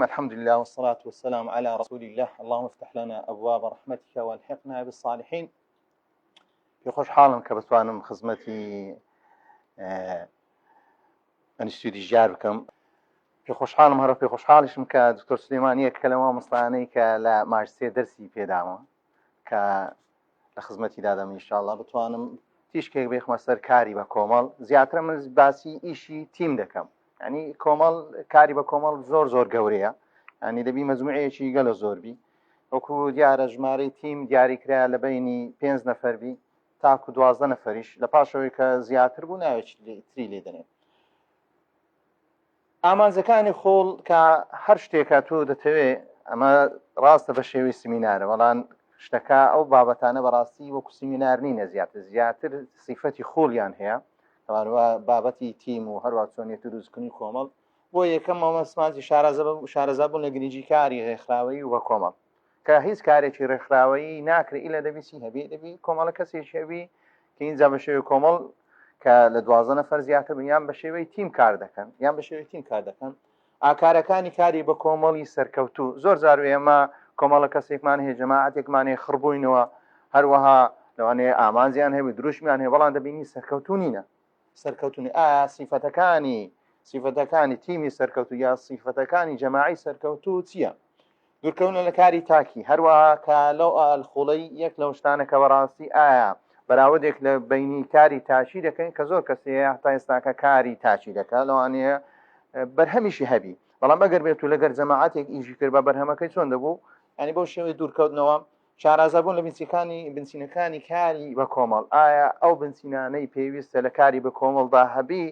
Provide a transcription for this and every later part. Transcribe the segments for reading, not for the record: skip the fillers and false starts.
الحمد لله والصلاة والسلام على رسول الله اللهم افتح لنا أبواب رحمتك والحقنا بالصالحين. پێ خۆشحاڵم کە بتوانم خزمەتی ئەنستیتوتی ژیار بکەم. پێ خۆشحاڵم، هەرە پێ خۆشحاڵیشم کە دکتۆر سلێمان یەکێکە لە مامۆستایانەی کە لە ماجستێر دەرسی پێداوە کە لە خزمەتی دادەم ئینشاءاللە بتوانم تیشکێک بێخمە سەر کاری بە کۆمەڵ. زیاتر من باسی ئیشی تیم دەکەم، ینی کۆمەڵ، کاری بە کۆمەڵ زۆر زۆر گەورەیە، ینی دەبی مەجموعەیەکی گەلە زۆر بی. وەکو دیارە ژمارەی تیم دیاریکرا لە بینی 5 نەفەر بی تاکو 12 نەفەریش، لە پاشەوەی کە زیاتر بوو ناوێکی تری لێ دەنێن. ئامانجەکانی خۆڵ کە هەر شتێکە تۆ دەتەوێ، ئەمە ڕاستە بە شێوەی سمینارە، بەڵام شتەکە ئەو بابەتانە بەڕاستی وەکو سیمینار نینە، زیاتر زیاتر سیفەتی خوڵیان هەیە، هەروە بابەتی تیم و هەروە چۆنیەتی دروستکردنی کۆمەڵ. بۆ یەکەم مامەسمانجی شارەزا بوون لە گرنگی کاری ڕێکخراوەیی و بە کۆمەڵ، کە هیچ کارێکی ڕێکخراوەیی ناکرێت ئیلا دەبی چی هەبی؟ دەبی کۆمەڵە کەسێکی هەبی کە اینجا بە شێوەی کۆمەڵ کە لە 12 نەفەر زیاتر بن یان بە شێوەی تیم کار دەکەن، یان بە شێوەی تیم کار دەکەن. ئاکارەکانی کاری بە کۆمەڵی سەرکەوتوو. زۆر جار ئێمە کۆمەڵە کەسێکمان هەیە، جەماعەتێکمان هەیە، خڕبووینەوە، هەروەها لەوانەیە ئامانجیان هەبێ، دروشمیان هەیە، بەڵام دەبینی سەرکەوتوو نینە، سەرکەوتونی. ئایا سیفەتەکانی سیفەتەکانی تیمی سەرکەوتو یا سیفەتەکانی جەماعی سەرکەوتوو چییە؟ دوورکەونە لە کاری تاکی. هەروەها کە لەو ئالخوڵەی یەک لەو شتانە کە بەڕاستی ئایا بەراوردێک لە بینی کاری تاکی دەکەین، کە زۆر کەس هەیە هەتا ئێستاکە کاری تاکی دەکات، لەوانەیە بەرهەمیشی هەبی، بەڵام ئەگەر بێت و لەگەر جەماعەتێک ئیشی کرد بە بەرهەمەکەی چۆن دەبوو؟ ینی بەو شێوەی دوورکەوتنەوە. شارەزابوون لە بنچینەکانی بنچینەکانی کاری بە کۆمەڵ. ئایا ئەو بنچینانەی پێویستە لە کاری بە کۆمەڵدا هەبی،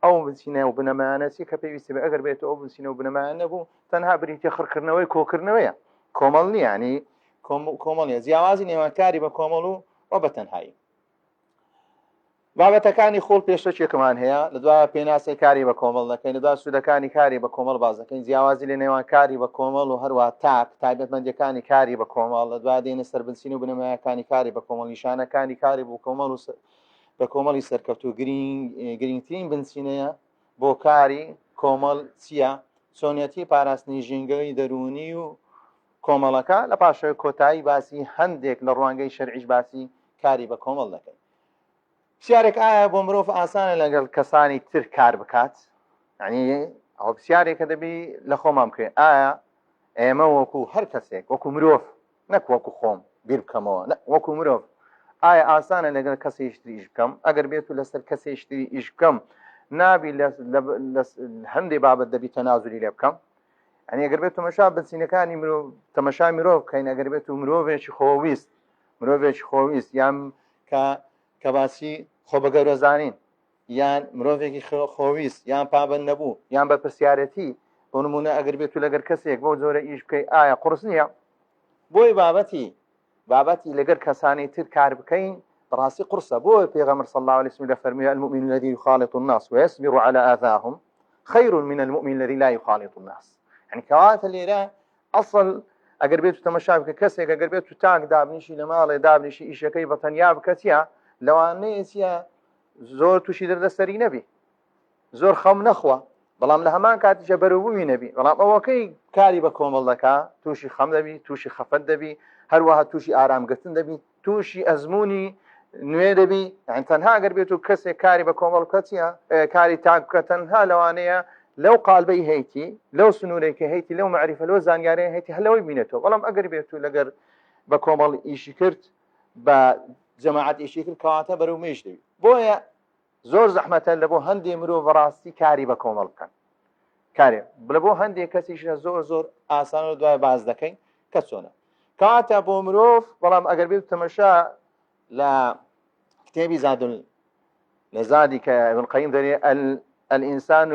ئەو بنچینە و بنەمایانە چی کە پێویستی بە؟ ئەگەر بێت ئەو بنچینە و بنەمایان نەبوو، تەنها بریتە خڕکردنەوەی کۆکردنەوەیە، کۆمەڵ نییە، ینی کۆمەڵ نیە. جیاوازی نێوان کاری بە کۆمەڵ و و بە تەنهایی. بابەتەکانی خۆڵ پێشەکێکمان هەیە، لە دوای پێناسەی کاری بە کۆمەڵ دەکەین، لە دوای سوودەکانی کاری بە کۆمەڵ باز دەکەین، جیاوازی لە نێوان کاری بە کۆمەڵ و هەروە تاک، تایبەتمەندیەکانی کاری بە کۆمەڵ، لە دوای دێنە سەر بنچین و بنەمایەکانی کاری بە کۆمەڵ، نیشانەکانی کاری بۆ کۆمەڵ و بە کۆمەڵی سەرکەوتوو، گرنگترین بنچینەیە بۆ کاری کۆمەڵ چییە، چۆنیەتی پاراستنی ژینگەی دەروونی و کۆمەڵەکە، لە پاشەوەی کۆتایی باسی هەندێک لە ڕوانگەی شەرعیش باسی کاری بە کۆمەڵ دەکەین. پرسیارێک: ئایا بۆ مرۆڤ ئاسانە لەگەڵ کەسانی تر کار بکات؟ یعنی ئەوە پرسیارێکە دەبی لە خۆمان بکەین. ئایا ئێمە وەکو هەر کەسێک، وەکو مرۆڤ، نەک وەکو خۆم بیر بکەمەوە، نە وەکو مرۆڤ، ئایا ئاسانە لەگەڵ کەسێکی تر ئیش بکەم؟ ئەگەر بێت و لەسەر کەسێکی تری ئیش بکەم، نابی لە هەندێک بابەت دەبی تەنازولی لێ بکەم؟ یعنی ئەگەر بێت تەمەشا بنچینەکانی مرۆڤ، تەمەشا مرۆڤ بکەین، ئەگەر بێت و مرۆڤێکی خۆویست، مرۆڤێکی خۆویست یان کە کە باسی خۆ بە گەورەزانین، یان مرۆڤێکی خۆویست یان پابند نەبوو یان بە پرسیارەتی، بۆ نمونە ئەگەر بێت و لەگەر کەسێک بەو جۆرە ئیش بکەی، ئایا قورس نییە؟ بۆی بابەتی بابەتی لەگەر کەسانی تر کار بکەین بەڕاستی قورسە. بۆ پێغەمبەر صلی الله علیه وسلم دەفەرموێ: المؤمن الذي يخالط الناس ويصبر على آذاهم خير من المؤمن الذي لا يخالط الناس. يعني کەواتە لێرە ئەسڵ ئەگەر بێت تەمەشا بکە، کەسێک ئەگەر بێت و تاک دابنیشی لە ماڵێ دابنیشی ئیشەکەی بە تەنیا بکە، چییە؟ لەوانەیە چییە زۆر تووشی دەردەسەری نەبی، زۆر خەم نەخوا، بەڵام لە هەمان کاتیشە بەرەوبووی نەبی. بەڵام ئەوەکەی کاری بە کۆمەڵ دەکا تووشی خەم دەبی، تووشی خەفەت دەبی، هەروەها تووشی ئارامگرتن دەبی، تووشی ئەزمموی نوێ دەبی. یان تەنها ئەگەر بێت و کەسێک کاری بە کۆمەڵ بکە چییە کاری تاک بکە، تەنها لەوانەیە لەو قالبەی هەیتی، لەو سنوورێکی هەیتی، لەو معریفە لەو زانیارەیە هەیتی، هەر لەوەی بینێتەوە. بەڵام ئەگەر بێت و لەگەر بە کۆمەڵ ئیشی کرد، بە جەماعەت ئیشی کرد، کەواتە بەرەو مێش دەبی. بۆیە زۆر زەحمەتە لە بۆ هەندێ مرۆڤ بەڕاستی کاری بە کۆمەڵ بکەن، کارێ لە بۆ هەندێک کەسیش زۆر زۆر ئاسانە، دوای باز دەکەین کە چۆنە. کاتە بۆ مرۆڤ، بەڵام ئەگەر بێت تەمەشا لە کتێبی زادل لە زادی کە ابن قیم دەرێ الإنسان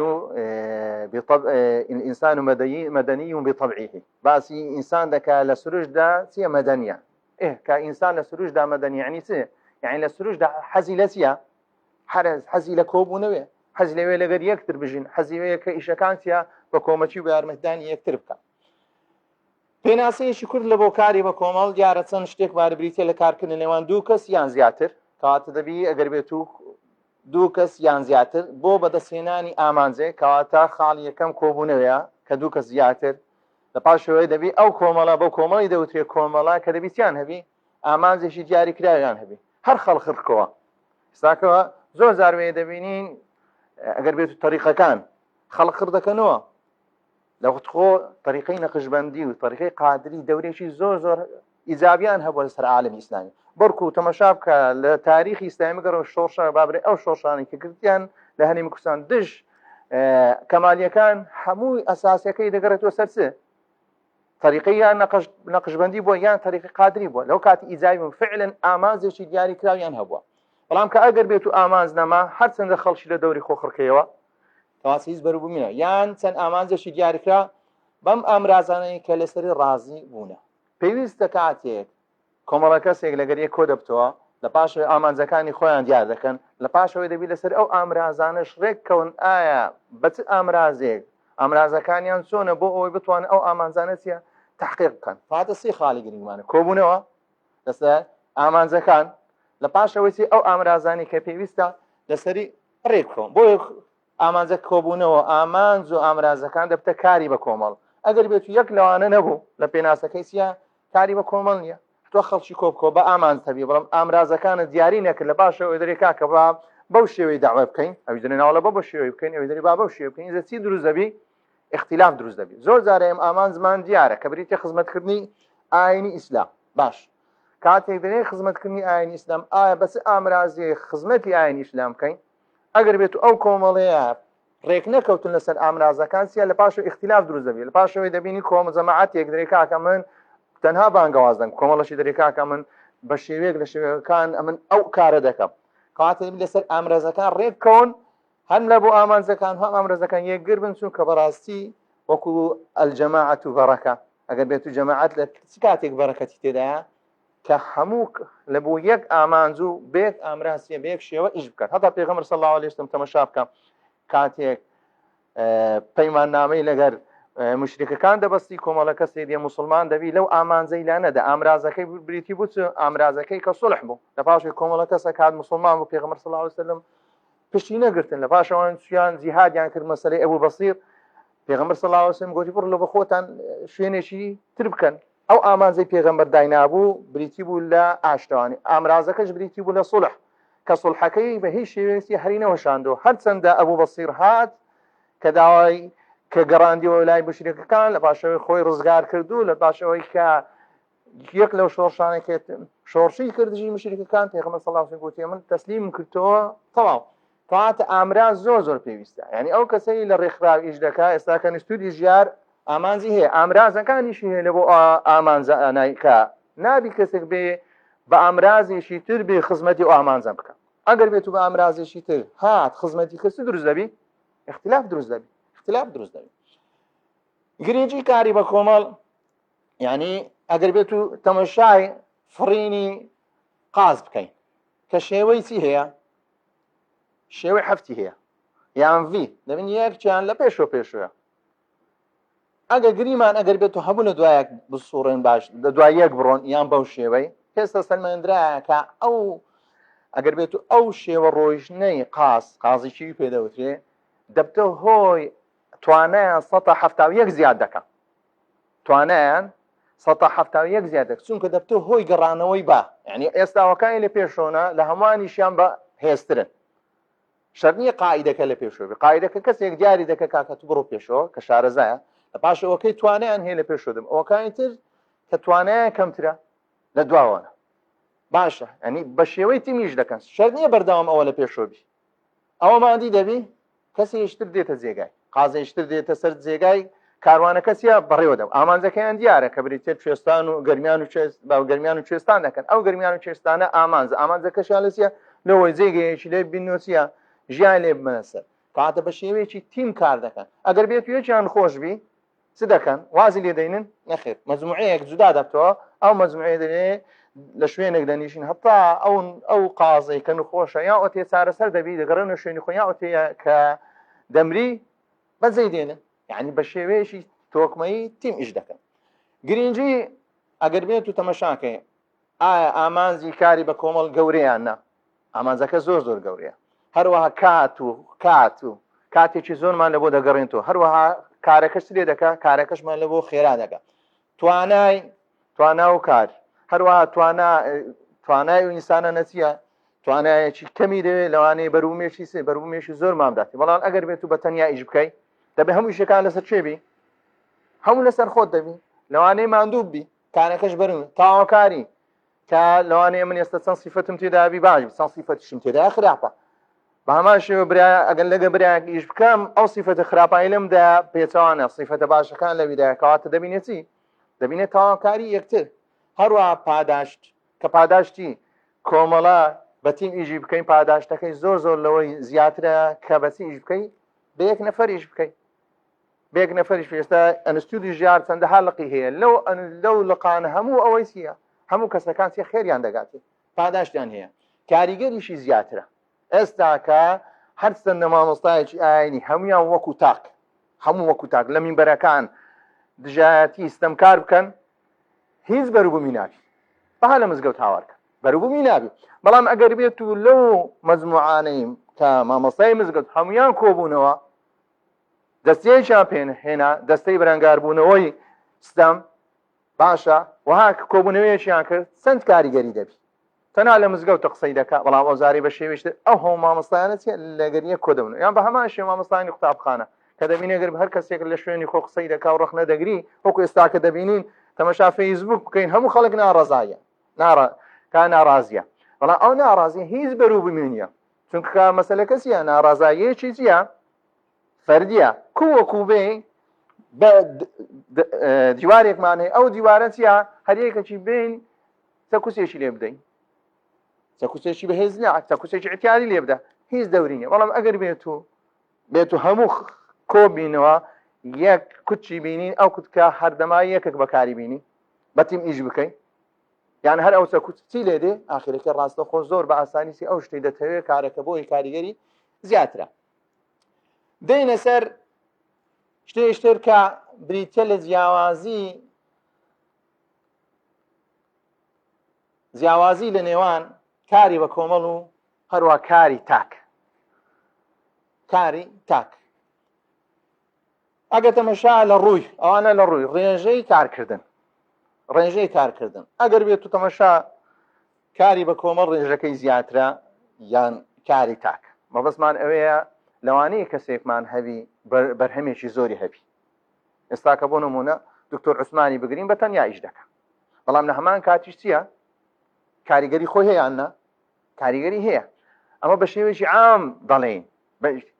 بطبع الإنسان مدني مدني بطبعه، باسی ئینسان دەکا لە سروشتدا چییە؟ مەدەنیە. ئێ کە ئینسان لە سروشتدا مەدەنی یعنی چ؟ یعنی لە سروشتدا حەزی لە چییە؟ حەرز حەزی لە کۆبوونەوەێ، حەز لەوێ لەگەر یەکتر بژین، حەزی وەیە کە ئیشەکان چیە بە کۆمەکی و بە یارمەتدانی یەکتر بکە. پێناسەیەکی کورت لە بۆ کاری بە کۆمەڵ. دیارە چەند شتێک بارە، بریتە لە کارکردن نێوان دوو کەس یان زیاتر. کەواتە دەبی ئەگەر بێت و دوو کەس یان زیاتر بۆ بەدەستهێنانی ئامانجێک. کەواتە خاڵی یەکەم کۆبوونەوەیە کە دوو کەس زیاتر. لە پاشەوەی دەبی ئەو کۆمەڵە بەو کۆمەڵی دەوترێ کۆمەڵە کە دەبی چیان هەبی؟ ئامانجێکی دیاریکراویان هەبی. هەر خەڵک خڕکەوە. ئێستاکەوە زۆر جار وێ دەبینین ئەگەر بێت و تەریقەکان خەڵک خڕ دەکەنەوە. لە وەخت خۆ تەریقەی نەقشبەندی و تەریقەی قادری دەورێکی زۆر زۆر ئیجابیان هەبووە لەسەر عالەمی ئیسلامی. بەڵکو تەمەشا بکە لە تاریخی ئیسلامی بگەڕێ شۆڕشە بابرێ ئەو شۆڕشانەی کە کردیان لە هەرێمی کوردستان دژ کەمالیەکان هەمووی ئەساسەکەی دەگەڕێتەوە سەر چ تەریقی یان نەقشبەندی بووە یان تەریقی قادری بووە لەو کاتی ئیجابی بوون فعلا ئامانجێکی دیاری کراویان هەبووە بەڵام کە ئەگەر بێت و ئامانج نەما هەرچەندە خەڵکی لە دەوری خۆ خڕکەیەوە تەواسی هیچ بەروبوومینە یان چەند ئامانجێکی دیاریکرا بەم ئامرازانەی کە لەسەری ڕازی بوونە پێویستە کاتێک کۆمەڵە کەسێک لەگەر یەک کۆ دەبتەوە لە پاشەوەی ئامانجەکانی خۆیان دیار دەکەن لە پاشەوەی دەبی لەسەر ئەو ئامرازانەش ڕێک کەون ئایا بە چ ئامرازێک ئامرازەکانیان چۆنە بۆ ئەوەی بتوانن ئەو ئامانجانە چیە تحقیق بکەن فاتە سی خاڵی گرنگمانە کۆبوونەوە لەسەر ئامانجەکان لە پاشەوەی چی ئەو ئامرازانی کە پێویستە لەسەری ڕێک بکەون بۆ ئامانجە کۆبوونەوە ئامانج و ئامرازەکان دەبتە کاری بە کۆمەڵ ئەگەر بێت یەک لەوانە نەبوو لە پێناسەکەی چیە کاری بە کۆمەڵ نییە تۆ خەڵکی کۆبکۆ بە ئامانج هەبی بەڵام ئامرازەکانت دیاری نەکرد لە پاشەوە دەرێ کاکە با بەو شێوەی داوای بکەین ئەوی دەرێ ناوەڵە بە بەو شێوەی بکەین ئەوی دەرێ با بەو شێوە بکەین ئینجا چی دروست دەبی اختلاف دروست دەبی زۆر جارە ئێمە ئامانجمان دیارە کە بریتە خزمەتکردنی ئاینی ئیسلام باش کاتێک دەرێ خزمەتکردنی ئاینی ئیسلام ئایا بەس ئامرازی خزمەتی ئاینی ئیسلام بکەین ئەگەر بێت ئەو کۆمەڵەیە ڕێک نەکەوتن لەسەر ئامرازەکان چیە لە پاشەوە ئیختلاف دروست دەبێت لە پاشەوەی دەبینی کۆمە جەماعەتێک دەرێ کاکە من تەنها بانگەواز دەنگ کۆمەڵەشی دەرێ کاکە من بە شێوەیەک لە شێوەکان ئەمن ئەو کارە دەکەم کاتێ لەسەر ئامرازەکان ڕێک کەون هەم لە بۆ ئامانجەکان هەم ئامرازەکان یەکگر بن چونکە بەڕاستی وەکو الجماعة بەڕەکە ئەگەر بێت و جەماعەت لە چ کاتێک بەرەکەتی تێدایە کە هەموو لە بۆ یەک ئامانج و بێت ئامرازیە بە یەک شێوە ئیش بکات هەتا پێغەمبەر صلی الله علیه وسلم تەمەشا بکە کاتێک پەیماننامەی لەگەر مشرکەکان دەبەستی کۆمەڵە کەسێ دێ مسلمان دەبی لەو ئامانجەی لا نەدا ئامرازەکەی بریتی بوو ئامرازەکەی کە سڵح بوو لە پاشی کۆمەڵە کەسە کات مسلمان بوو پێغەمبەر صلی الله علیه وسلم پشتی نەگرتن لە پاشەوان چیان جیهادیان کرد مەسەلەی ئەبوو بەسیر پێغەمبەر صلی الله علیه وسلم گوتی بڕ لە بەخۆتان شوێنێکی تر بکەن ئەو ئامانجەی پێغەمبەر داینابوو بریتی بوو لە ئاشتەوانی، ئامرازەکەش بریتی بوو لە سوڵح، کە سوڵحەکەی بە هیچ شێوەیەکی هەری نەوەشاندەوە، هەرچەندە ئەبو بەسیر هات کە داوای کە گەڕاندیەوە لای موشریکەکان لە پاش ئەوەی خۆی ڕزگار کرد و لە پاش ئەوەی کە یەک لەو شۆڕشانەی کە شۆڕشی کرد دژی موشریکەکان پێغەمبەر صلی الله علیه و سلم گوتی من تەسلیمم کردەوە تەواو. کەواتە ئامراز زۆر زۆر پێویستە یعنی ئەو کەسەی لە ڕێکخراو ئیش دەکا ئێستا کە نستودی ژیار ئامانجی هەیە ئامرازەکانیشی هەیە لە بۆ ئامانجە ئەنایکە نابی کەسێک بێ بە ئامرازێکی تر بێ خزمەتی و ئامانجە بکە ئەگەر بێت و بە ئامرازێکی تر هات خزمەتی کەسی دروست دەبی اختلاف دروست دەبی اختلاف دروست دەبی گرنگی کاری بە کۆمەڵ یعنی ئەگەر بێت و تەمەشای فڕینی قاز بکەین کە شێوەی چی هەیە شێوەی حەفتی هەیە یان ڤی دەبین یەکیان لە پێشەوە پێشوە ئەگە گریمان ئەگەر بێت و هەموو لە دوایەک بسوڕێن باش لە دوای یەک بڕۆن یان بەو شێوەی پێستا سەلمێندرا کە ئەو ئەگەر بێت و ئەو شێوە ڕۆیشتنەی قاز قازیی پێدەوترێ دەبتە هۆی توانایان 171 زیاد دەکە توانایان 171 زیاد دەکە چونکە دەبتە هۆی گەڕانەوەی با یعنی ئێستاوەکانی لە پێشۆنە لە هەمووانیشیان بە هێزترن شەرت نییە قائیدەکە لە پێشەوە بێ قائیدەکە کەسێک دیاری دەکە کاکە تو بڕۆ پێشەوە کە شارەزایە لە پاش ئەوەکەی توانیان هەیە لە پێشەوە دەم ئەوەکانی تر کە توانایان کەمترە لە دواوەە باشە ئەنی بە شێوەی تیمیش دەکەن شەرت نییە بەردەوام ئەوە لە پێشەوە بی ئەوە مادی دەبی کەسێکتر دێتە جێگای قازێکتر دێتە سەر جێگای کاروانەکە چیە بەڕێوە دەم ئامانجەکەیان دیارە کە بریتە کوێستان و گەرمیان و گەرمیان و کوێستان دەکەن ئەو گەرمیان و کوێستانە ئامانج ئامانجەکەشیان لە چیە لەوەی جێگەیەکی لێ بینۆچیە ژیان لێ بمەنە سەر کاتە بە شێوەیەکی تیم کار دەکەن ئەگەر بێت یەکیان خۆش بی چ دەکەن وازی لێ دەینن نەخێر مەجموعەیەک جودا دەبتەوە ئەو مەجموعەیە دەبێ لە شوێنێک دەنیشن هەتا ئەو ئەو قازەی کە نخۆشە یا ئۆتێ چارەسەر دەبی دەگەڕێنە شوێنی خۆ یا ئۆتێ کە دەمری بەجێ دێنن یعنی بە شێوەیەکی تۆکمەیی تیم ئیش دەکەن گرنگی ئەگەر بێت و تەمەشاکەی ئایا ئامانجی کاری بە کۆمەڵ گەورەیان نا ئامانجەکە زۆر زۆر گەورەیە هەروەها کات و کات و کاتێکی زۆرمان لە بۆ دەگەڕێنەوە هەروەها کارەکەش لێ دەکا کارەکەشمان لە بۆ خێرا دەکا توانای توانا و کار هەروەها توانا توانای و ئینسانە نەچیە توانایەکی کەمی دەوێت لەوانەیە بەرومێکی سێ بەرومێکی زۆر مامداتی بەڵام ئەگەر بێت و بە تەنیا ئیش بکەی دەبێ هەموو شەکان لەسەر چێبی هەموو لەسەر خۆت دەبی لەوانەیە ماندوو بی کارەکەش بەرم تاواکاری کە لەوانەیە من ئێستا چەند سیفەتم تێدابی باش چەند سیفەتیشم تێدا خراپە بە هەمان شێوە برا ئەگەر لەگە برایەک ئیش بکەم ئەو سیفەتە خراپانی لەمدا پێچەوانە سیفەتە باشەکان لەویدا کەواتە دەبینێت چی دەبینێت تاوانکاری یەکتر هەروە پاداشت کە پاداشتی کۆمەڵە بە تیم ئیژی بکەین پاداشتەکەی زۆر زۆر لەوەی زیاترە کە بەچی ئیش بکەی بە یەک نەفەر ئیش بکەی بێک نەفەریش ئێستا ئەنستیوتی ژیار چەندەها لقی هەیە لەو لەو لقانە هەموو ئەوەی چییە هەموو کەسەکان چی خێریان دەگاتێ پاداشتیان هەیە کاریگەریشی زیاترە ئێستاکە هەرچەندە مامۆستایەکی ئاینی هەمویان وەکو تاک هەموو وەکو تاک لە مینبەرەکان دژایەتی ستەمکار بکەن هیچ بەروبوومی نابی بەها لە مزگەوت هاوارکە بەروبوومی نابی بەڵام ئەگەر بێت و لەو مەجموعانەی کە مامۆستای مزگەوت هەمویان کۆبوونەوە دەستەیەکیان پێ هێنا دەستەی بەرەنگاربوونەوەی ستەم باشە وەها کۆبوونەوەیەکیان کرد چەند کاریگەری دەبی تەنها لە مزگەوتە قسەی دەکا بەڵام ئەو زاری بە شێویشتر ئەو هەموو مامۆستایانە چیە لەگەر یەک کۆ دەبن یان بە هەمان شێوە مامۆستایانی قوتابخانە کە دەبینی گەر هەر کەسێک لە شوێنی خۆ قسەی دەکا و ڕەخنە دەگری وەکو ئێستا کە دەبینین تەمەشا فەیسبوک بکەین هەموو خەڵک ناڕەزایە ناڕە کا ناڕازیە بەڵام ئەو ناڕازی هیچ بەروبوومی نییە چونکە مەسەلەکە چیە ناڕازاییەکی چیە فەردیە کو وەکو بێ بە دیوارێکمان هەیە ئەو دیوارە چیە هەریەکەکی بین چەکوسێکی لێ بدەین چەکوسێکی بەهێز نیە چەکوسێکی اعتیادی لێ بدە هیچ دەوری نیە بەڵام ئەگەر بێت و بێت و هەموو کۆبینەوە یەک کوچی بینین ئەو کوتکە هەردەما یەکێک بەکاری بینی بەتیم ئیش بکەین یان هەر ئەو چەکوچ چی لێ دێ ئاخرەکە ڕاستە خۆ زۆر بە ئاسانی ئەو شتەی دەتەوێت کارەکە بۆی کاریگەری زیاترە دێنە سەر شتێشتر کە بریتە لە جیاوازی جیاوازی لە نێوان کاری بە کۆمەڵ و هەروە کاری تاک کاری تاک ئەگەر تەمەشا لە ڕووی ئەوانە لە ڕووی ڕێژەی کارکردن ڕێژەی کارکردن ئەگەر بێت و تەمەشا کاری بە کۆمەڵ ڕێژەکەی زیاترە یان کاری تاک مەبەستمان ئەوەیە لەوانەیە کەسێکمان هەبی بەرهەمێکی زۆری هەبی ئێستا کە بۆ نمونە دکتۆر عوسمانی بگرین بە تەنیا ئیش دەکە بەڵام لە هەمان کاتیش چییە کاریگەری خۆی هەیە نا کاریگەری هەیە ئەمە بە شێوەیەکی عام دەڵێین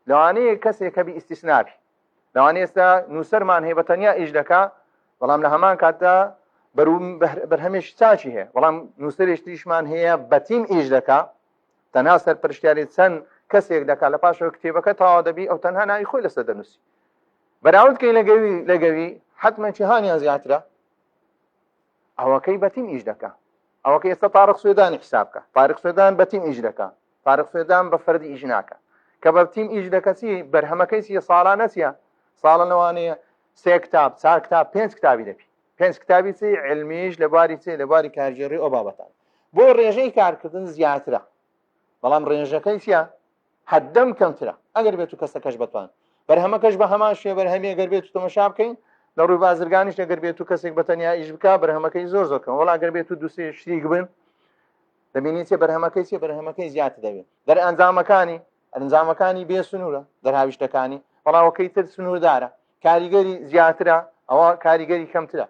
لەوانەیە کەسێک هەبی ئیستیسنابی لەوانەیە ئێستا نووسەرمان هەیە بە تەنیا ئیش دەکا بەڵام لە هەمان کاتدا بەرهەمێکی چاکی هەیە بەڵام نووسەرێک تریشمان هەیە بە تیم ئیش دەکا تەنها سەرپەرشتیاری چەند کەسێک دەکا لە پاشەوە کتێبەکە تەواو دەبی ئەو تەنها ناوی خۆی لەسەر دەنووسی بەراورد کەین لەگەوی لەگەوی حتمما جیهانیان زیاترە ئەوەکەی بە تیم ئیش دەکا ئەوەکە ئێستا تارق سوێدانی حساب بکە تارق سوێدان بە تیم ئیش دەکا تارق سوێدان بە فەردی ئیش ناکە کە بە تیم ئیش دەکە چی بەرهەمەکەی چیە ساڵانە چیە ساڵە لەوانەیە سێ کتاب چار کتاب پێنج کتابی دەبی پێنج کتابی چی علمیش لە بواری چی لە بواری کارگێڕی ئەو بابەتان بۆ ڕێژەی کارکردن زیاترە بەڵام ڕێژەکەی چیە هەردەم کەمترە ئەگەر بێت و کەسەکەش بەتوان بەرهەمەکەش بە هەمان شێ بەرهەمی گەر بێت و تەمەشا بکەین لە ڕووی بازرگانیش ئەگەر بێت و کەسێک بە تەنیا ئیش بکا بەرهەمەکەی زۆر زۆر کەم وەڵا گەر بێت و دووسێ شریک بن دەبینی چێ بەرهەمەکەی چێ بەرهەمەکەی زیاتر دەبێت دەرئەنجامەکانی ئەنجامەکانی بێ سنوورە دەرهاویشتەکانی بەڵاوەکەی تر سنووردارە کاریگەری زیاترە ئەوە کاریگەری کەمترە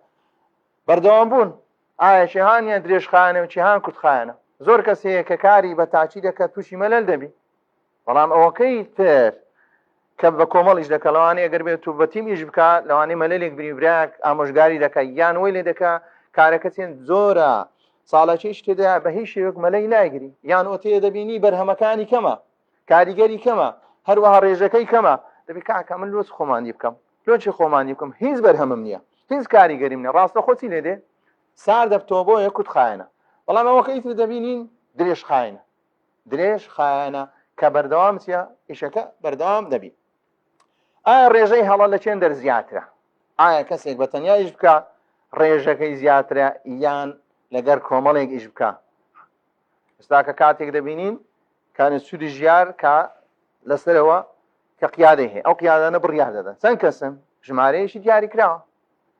بەردەوام بوون ئایا چیهان یان درێژخایەنە و چیهان کورتخایەنە زۆر کەس هەیە کە کاری بە تاچی دەکات تووشی مەلەل دەبی بەڵام ئەوەکەی تر کە بە کۆمەڵ ئیش دەکە لەوانەیە گەر بێت و بە تیم ئیش بکە لەوانەیە مەلەلێک بری براک ئامۆژگاری دەکە یان وەی لێ دەکە کارەکە چێن زۆرە ساڵەکەیش تێدا بە هیچ شێوەک مەلەی ناگری یان ئۆتێ دەبینی بەرهەمەکانی کەمە کاریگەری کەمە هەروەها ڕێژەکەی کەمە دەبی کاکە من لۆچ خۆمانی بکەم لۆچی خۆمانی بکەم هیچ بەرهەمم نییە هیچ کاریگەریم نیە ڕاستە خۆچی لێ دێ سار دەبتەوە بۆیە کورتخایەنە بەڵام ئەوەکە ئیتر دەبینین درێژخایەنە درێژ خایەنە کە بەردەوام چیە ئیشەکە بەردەوام دەبی ئایا ڕێژەی هەڵە لە چێن دەر زیاترە ئایا کەسێک بە تەنیا ئیش بکە ڕێژەکەی زیاترە یان لەگەر کۆمەڵێک ئیش بکە ئێستا کە کاتێک دەبینین کانە سوودی ژیار کە لەسەرەوە کە قیادەی هەیە ئەو قیادانە بڕیار دەدەن چەند کەسن؟ ژمارەیەکی دیاریکراوە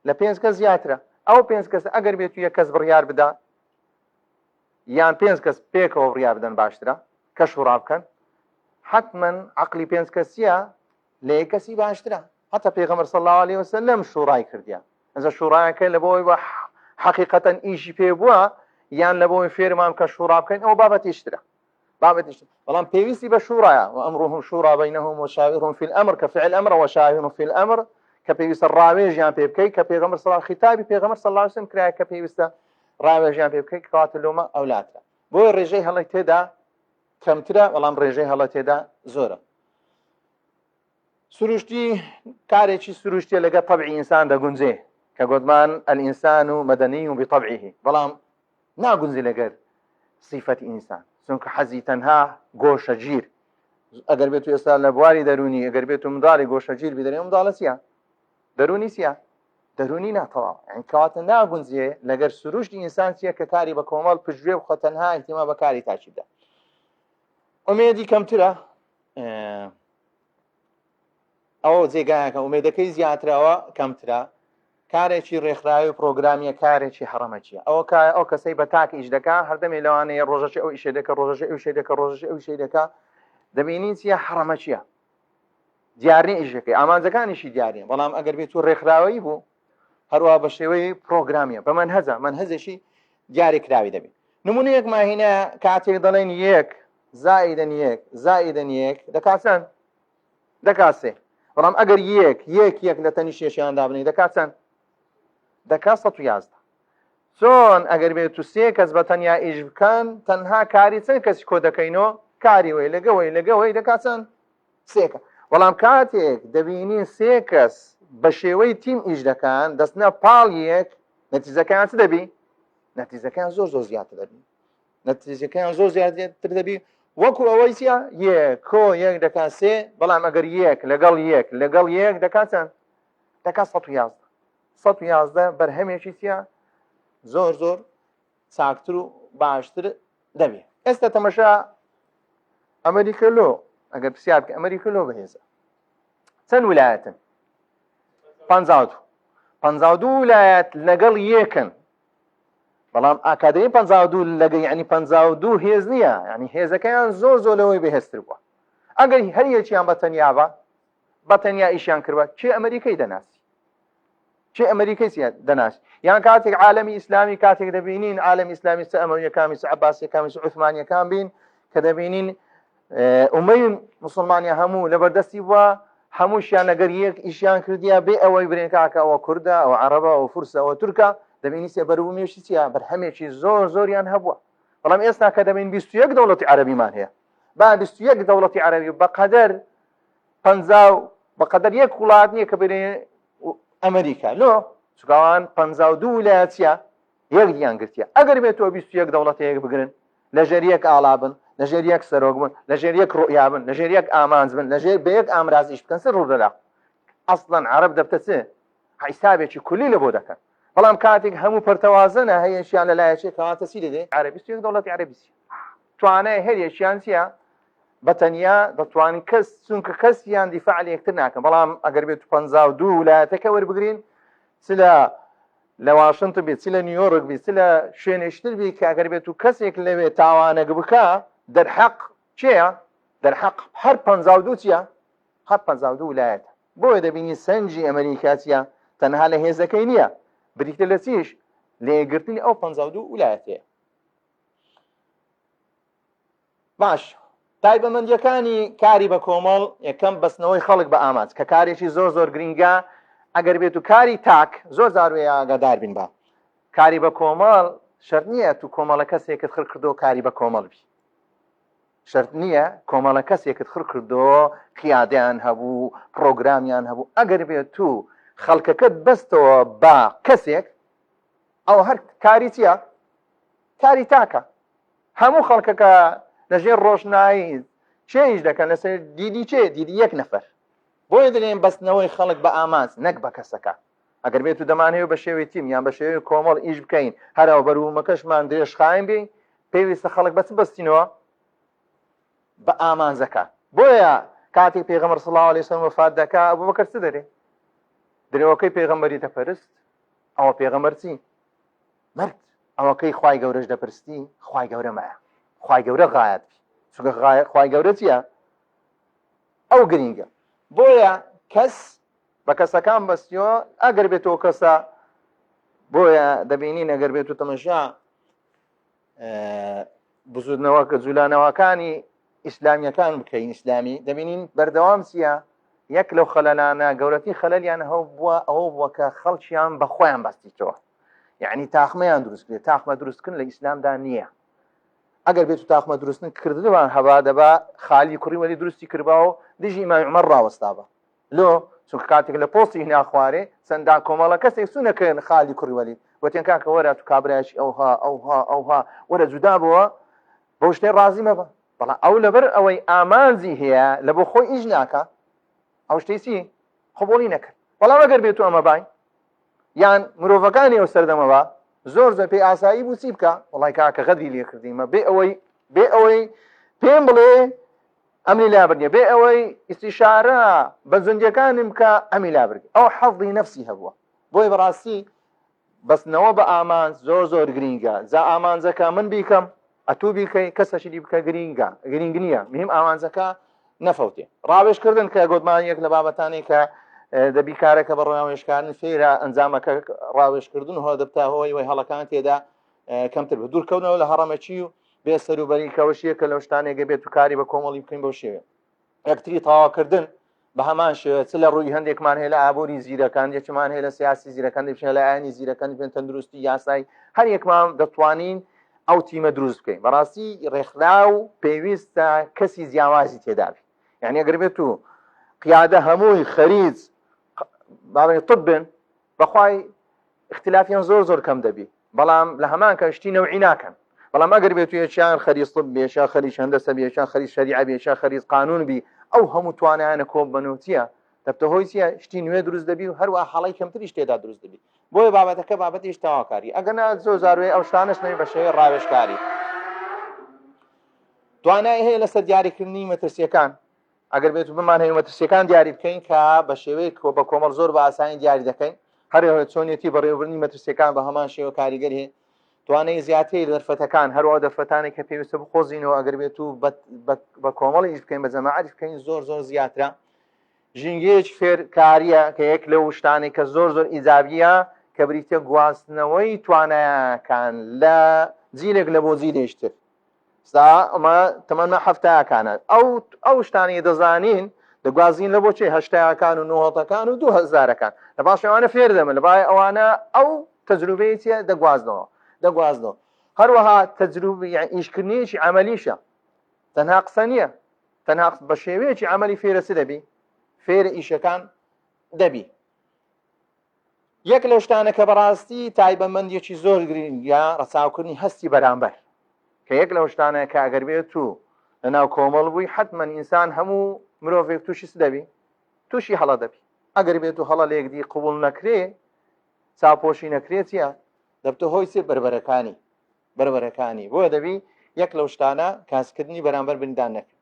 لە پێنج کەس زیاترە ئەو پێنج کەس ئەگەر بێت و یەک کەس بڕیار بدا یان پێنج کەس پێکەوە بڕیار بدەن باشترە کە شوڕا بکەن حتما عقلی پێنج کەسیە لە یەک کەسی باشترە هەتا پێغەمبەر صلی الله علیه وسلم شوڕای کردیە ئەجا شوڕایەکە لە بۆی بە حەقیقەتەن ئیشی پێ بووە یان لە بۆی فێرمان کە شوڕا بکەین ئەو بابەتیشترە بابەتیش بەڵام پێویستی بە شوڕایە وأمرهم شورى بينهم وشاورهم في الأمر کە فعل أمر وشاورهم في الأمر کە پێویستە ڕاوێژیان پێ بکەیت کە پێغەمبەر صلی الله خیتابی پێغەمبەر صلی الله علیه وسلم کرایە کە پێویستە ڕاوێژیان پێ بکەیت کەواتە لۆمە ئەولاترە بۆیە ڕێژەی هەڵی تێدا کەمترە بەڵام ڕێژەی هەڵە تێدا زۆرە سروشتی کارێکی سروشتیە لەگە طبعی ئینسان دەگونجێ کە گۆتمان الإنسان مدني بطبعه بەڵام ناگونجێ لەگەر سیفەتی ئینسان چونکە حەزی تەنها گۆشەگیر ئەگەر بێت ئێستا لە بواری دەرونی ئەگەر بێت و منداڵی گۆشەگیر بیدەرێ منداڵە چیە دەرونی چیە دەرونی ناتەواو یعنی کەواتە ناگونجێ لەگەر سروشتی ئینسان چیە کە کاری بە کۆمەڵ پشتگوێ بخە تەنها ئیهتیما بە کاری تاکی بدە ئومێدی کەمترە ئەوە جێگایەکە ئومێدەکەی زیاترەوە کەمترە کارێکی ڕێکخراوی و پرۆگرامیە کارێکی هەڕەمەکیە ئەوە کە ئەو کەسەی بە تاک ئیش دەکا هەردەمێ لەوانەیە ڕۆژەکی ئەو ئیشێ دەکە ڕۆژەکی ئەو شێ دەکە ڕۆژەکی ئەو شێ دەکا دەبینین چیە هەڕەمەکیە دیار نیە ئیشەکەی ئامانجەکانیشی دیار نیە بەڵام ئەگەر بێت و ڕێکخراوەیی بوو هەروە بە شێوەی پرۆگرامیە بە مەنهەجە مەنهەجێکی دیاری کراوی دەبێت نمونەیەک ماهینە کاتێک دەڵێن یەک زائیدەن یەک زائیدەن یەک دەکات چەند دەکات سێ بەڵام ئەگەر یەک یەک یەک لە تەنیشێکیان دابنی دەکات چەند دەکات 111 چۆن ئەگەر بێت و سێ کەس بە تەنیا ئیش بکەن تەنها کاری چەند کەسی کۆ دەکەینەوە کاری وی لەگەوەی لەگەوەی دەکات چەند سێکە بەڵام کاتێک دەبینین سێ کەس بە شێوەی تیم ئیش دەکەن دەستنە پاڵ یەک نەتیجەکەیان چ دەبی نەتیجەکەیان زۆر زۆر زیاتر دەبی نەتیجەکەیان زۆر زیاتر دەبی وەکو ئەوەی چیە یەک کۆ یەک دەکات سێ بەڵام ئەگەر یەک لەگەڵ یەک لەگەڵ یەک دەکات چەند دەکات 111 111 بەرهەمێکی چیە زۆر زۆر چاکتر و باشتر دەبێ ئێستا تەمەشا ئەمریکا لۆ ئەگەر پرسیار بکە ئەمریکا لۆ بەهێزە چەند ولایەتن 52 52 ولایەت لەگەڵ یەکن بەڵام ئاکادمی 52 لەگە یعنی 52 هێز نییە یعنی هێزەکەیان زۆر زۆر لەوەی بەهێزتر بووە ئەگەر هەر یەکیان بە تەنیا بە بە تەنیا ئیشیان کردوە کێ ئەمریکای دەناسی چه ئەمریکای دەناس یان کاتێک عالمی ئیسلامی کاتێک دەبینین عالم ئیسلامی چ ئەمەویەکانی چ عباسیەکانی چ عوسمانیەکان بین کە دەبینین ئومەی مسلمانیا هەموو لەبەردەستی بووە هەمووشیان لەگەر یەک ئیشیان کردیا بێ ئەوەی برێن کاکە ئەوە کوردە ئەوە عەرەبە ئەوە فورسە ئەوە تورکە دەبینی سێ بەروبوومێکی چییە بەرهەمێکی زۆر زۆریان هەبووە بەڵام ئێستا کە دەبین 21 دەوڵەتی عەرەبیمان هەیە با 21 دەوڵەتی عەرەبی بەقەدەر پەنجا و بەقەدەر یەک وڵات نییە کە بێ ئەمریکا لۆ چکاوان 52 ویلایەت چییە یەک دیان گرتیە ئەگەر بێت تۆ 21 دەوڵەتە یەک بگرن لەژێر یەک ئاڵا بن لەژێر یەک سەرۆک بن لەژێر یەک ڕۆیا بن لەژێر یەک ئامانج بن لەژێر بە یەک ئامراز ئیش بکەن سەر ڕوودەدا ئەسڵەن عەرەب دەبتە چ حیسابێکی کولی لە بۆ دەکەن بەڵام کاتێک هەموو پەرتەوازەنە هەیەشیان لە لایەکێ کەواتە چی دەدێ عەرەبی 21 دەوڵەتی عەرەبی چیە توانای هەریەکیان چیە بە تەنیا دەتوانن کەس چونکە کەسیان دیفاع لە یەکتر ناکەن بەڵام ئەگەر بێت 52 ولایەتەکە وەربگرین چ لە لە واشنتن بێت چ لە نیویۆرک بێت چ لە شوێنێشتر بێت کە ئەگەر بێت و کەسێک لەوێ تاوانێک بکا دەرحەق چێە دەرحەق هەر 52 چیە هەر 52 ولایەتە بۆیە دەبینی سەنجی ئەمریکا چیە تەنها لە هێزەکەی نییە بریتە لە چیش لە یەکگرتنی ئەو 52 ولایەتەیە باش تایبەمەندیەکانی کاری بە کۆمەڵ یەکەم بەستنەوەی خەڵک بە ئامانج کە کارێکی زۆر زۆر گرنگە ئەگەر بێت و کاری تاک زۆر زاروێ ئاگادار بین بە کاری بە کۆمەڵ شەرت نییە تو کۆمەڵە کەسێکت خڕ کردو کاری بە کۆمەڵ بی شەرت نییە کۆمەڵە کەسێکت خڕ کردو قیادیان هەبوو پرۆگرامیان هەبوو ئەگەر بێت تو خەڵکەکەت بەستەوە بە کەسێک ئەو هەر کاری چییە؟ کاری تاکە هەموو خەڵکەکە لەژێر ڕۆشنایی چێژ دەکەن لەسەر دیدی چێ دیدی یەک نەفەر بۆیە دەڵێن بەستنەوەی خەڵک بە ئامانج نەک بە کەسەکە ئەگەر بێت و دەمانەوێت بە شێوەی تیم یان بە شێوەی کۆمەڵ ئیش بکەین هەرەوە بەروومەکەشمان درێژخایەن بین پێویستە خەڵک بە چ بەستینەوە بە ئامانجەکە بۆیە کاتێک پێغەمبەر صلی الله علیه وسلم وفات دەکا ئەبوبەکر چ دەرێ؟ درەوەکەی پێغەمبەری دەپەرست ئەوە پێغەمبەر چی مرد ئەوەکەی خوای گەورەش دەپرستی خوای گەورە مایە خوای گەورە غایەت بی چونکە خوای گەورە چییە ئەو گرینگە بۆیە کەس بە کەسەکان بەستیەوە ئەگەر بێتەوە کەسە بۆیە دەبینین ئەگەر بێت و تەمەشا بزودنەوە کە جولانەوەکانی ئیسلامیەکان بکەین ئیسلامی دەبینین بەردەوام چییە یەک لەو خەلەلانە گەورەتی خەلەلیان هەو بووە ئەوە بووە کە خەڵکیان بە خۆیان بەستیتەوە یعنی تاخمەیان دروست کرێت تاخمە دروستکردن لە ئیسلامدا نییە ئەگەر بێت و تاخمە دروستن کردوان هەبا دەبا خالی کوڕی وەلی دروستی کردبا و دژی ئیمام عومەر ڕاوەستابا لۆ چونکە کاتێک لە پۆستی هینا خوارێ چەندان کۆمەڵە کەسێک سوونەکەن خالی کوڕی وەلی وتیان کاکە وەرە تو کابرایەکی ئەوها ئەوها ئەوها وەرە جودا بووە بەو شتەی ڕازی مەبە بەڵام ئەو لەبەر ئەوەی ئامانجی هەیە لە بۆ خۆی ئیش ناکە ئەو شتەی چی قبوڵی نەکرد بەڵام ئەگەر بێت و ئەمە باین یان مرۆڤەکانی ئەو سەردەمە با زۆر زۆر پێی ئاسایی بوو چی بکە وڵی کاکە غەدری لێکردیمە بێ ئەوەی بێ ئەوەی پێم بڵێ ئەمری لابردیە بێ ئەوەی ئیسیشارە بە زوندیەکانم بکە ئەمی لابرد ئەو حەزی نەفسی هەبووە بۆی بەڕاستی بەستنەوە بە ئامانج زۆر زۆر گرینگە جا ئامانجەکە من بیکەم ئەتوو بیکەی کەسەشی دی بکە گرینگە گرینگ نییە مهم ئامانجەکە نەفەوتێ ڕاوێژکردن کە گۆتمان یەک لە بابەتانی کە دەبی کارەکە بە ڕاوێژکارن فێرە ئەنجامەکە ڕاوێژکردن هۆ دەبتا هۆی وی هەڵەکان تێدا کەمتر بە دوورکەونەوە لە هەڕەمەکی و بێ سەروبەری کەوەشیە کە لەو شتانێکگە بێت و کاری بە کۆمەڵی بکەین بەو شێوێ یەکتری تەواوکردن بە هەمان شێوە چ لە ڕووی هەندێکمان هەیە لە ئابووری زیرەکان یەکمان هەیە لە سیاسی زیرەکان دەبشێ لە ئایینی زیرەکان بێن تەندروستی یاسای هەر یەکمان دەتوانین ئەو تیمە دروست بکەین بەڕاستی ڕێکخراو پێویستە کەسی جیاوازی تێدابی یعنی ئەگەر بێت و قیادە هەمووی خەریج بابێ طب بن بەخوای اختلافیان زۆر زۆر کەم دەبی بەڵام لە هەمان کە شتی نەوعی ناکەن بەڵام ئەگەر بێت یەکیان خەریز طب بێ یەکیان خەریک هەندەسە بێ یەکیان خەریک شەریعە بێ یەکیان خەریک قانون بی ئەو هەموو توانایانە کۆ ببنەوە چییە دەبتە هۆی چییە شتی نوێ دروست دەبی و هەروە هەڵەی کەمتریش تێدا دروست دەبی بۆیە بابەتەکە بابەتیش تەواوکاری ئەگەنا زۆر زاروێ ئەو شتانەش نەوی بە شێوەی ڕاوێژکاری توانای هەیە لەسەر دیاریکردنی مەترسیەکان ئەگەر بێت و بمانهەوێت مەترسیەکان دیاری بکەین کە بە شێوەیەک بە کۆمەڵ زۆر بە ئاسانی دیاری دەکەین هەروەها چۆنیەتی بەڕێوەبردنی مەترسیەکان بە هەمان شێوە کاریگەر هەیە توانای زیاتری دەرفەتەکان هەروە دەرفەتانێک کە پێویستە بخۆزینەوە ئەگەر بێت و بە کۆمەڵی ئیش بکەین بە جەماعەت بکەین زۆر زۆر زیاترە ژینگەیەکی فێرکاریە کە یەک لەو شتانەی کە زۆر زۆر ئیجابیە کە بریتە گواستنەوەی توانایەکان لە جیلێک لە بۆ جیلێشتر سا ئەمە تەمەنمە حەفتاکانە ئەو ئەو شتانی دەزانین دەگوازین لە بۆچی هەشتاکان و نۆهەتەکان و دوو هەزارەکان لە باش ئەوانە فێر دەمە لە بای ئەوانە ئەو تەجروبەیە چیە دەگوازنەوە دەگوازنەوە هەروەها تەجروبە یان ئیشکردنیەکی عەمەلیشە تەنها قسە نییە تەنها بە شێوەیەکی عەمەلی فێرە چ دەبی فێرە ئیشەکان دەبی یەک لەو شتانە کە بەڕاستی تایبەمەندیەکی زۆر گرنگە ڕەچاوکردنی هەستی بەرامبەر کە یەک لەو شتانە کە ئەگەر بێت و لەناو کۆمەڵ بووی حتمما ئینسان هەموو مرۆڤێک تووشی چ دەبی تووشی هەڵە دەبی ئەگەر بێت و هەڵە لێکدی قبول نەکرێ چاپۆشی نەکرێت چیە دەبتە هۆی چێ بەربەرەکانی بەربەرەکانی بۆیە دەبی یەک لەو شتانە کاسکردنی بەرامبەر بریندار نەکرێت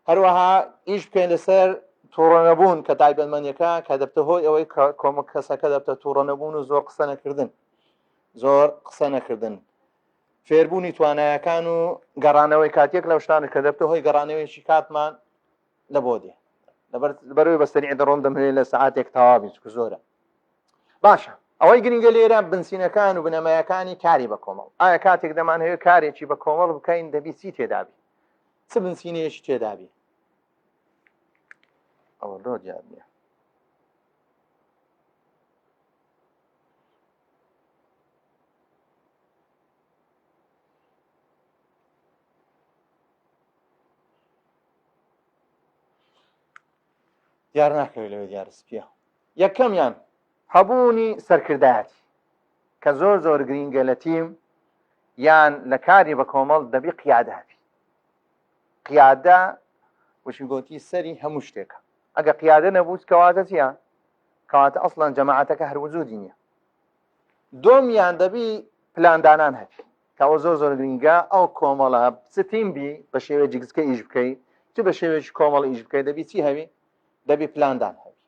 هەروەها ئیش بکەین لەسەر تووڕە نەبوون کە تایبەتمەندیەکە کە دەبتە هۆی ئەوەی کۆمە کەسەکە دەبتە تووڕە نەبوون و زۆر قسە نەکردن زۆر قسە نەکردن فێربوونی توانایەکان و گەڕانەوەی کاتێک لەو شتانە کە دەبتە هۆی گەڕانەوەیکی کاتمان لە بۆ دێ لەبەرەوەی بەستەری دەڕۆم دەمهێ لە سعاتێک تەواوی چکە زۆرە باشە ئەوەی گرنگە لێرە بنچینەکان و بنەمایەکانی کاری بە کۆمەڵ ئایا کاتێک دەمانەوێت کارێکی بە کۆمەڵ بکەین دەبی چی تێدابی چ بنچینەیەکی تێدابی ئەوە لۆ دیار نییە دیار ناکەوێت لەوێ دیار سپیە یەکەمیان هەبوونی سەرکردایەتی کە زۆر زۆر گرینگە لە تیم یان لە کاری بە کۆمەڵ دەبی قیادە هەبی قیادە وشی گۆتی سەری هەموو شتێکە ئەگە قیادە نەبوو کەواتە چییە کەواتە ئەسڵەن جەماعەتەکە هەر وجودی نییە دۆمیان دەبی پلاندانان هەبی کەەوە زۆر زۆر گرینگە ئەو کۆمەڵە چ تیم بی بە شێوەیە جگزکە ئیش بکەی چ بە شێوەیەکی کۆمەڵ ئیش بکەی دەبی چی هەبی دەبی پلاندان هەبی.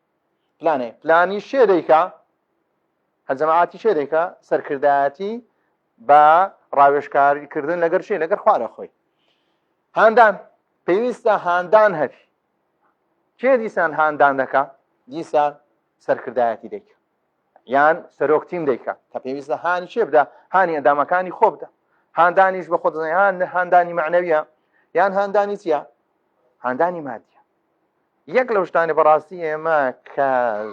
پلانێ پلانی شێ دەیکا هەر جەماعاتی شێ دەیکا سەرکردایەتی بە ڕاوێژکاری کردن لەگەر شێ لەگەر خوارە خۆی هاندان پێویستە هاندان هەبی کێ دیسان هاندان دەکا دیسان سەرکردایەتی دەیکا یان سەرۆک تیم دەیکا کە پێویستە هانی چێ بدە هانی ئەندامەکانی خۆ بدە هاندانیش بە خۆ دەزانین هان هاندانی معنەویە یان هاندانی چییە هاندانی مادیە یەک لەو شتانە بەڕاستی ئێمە کە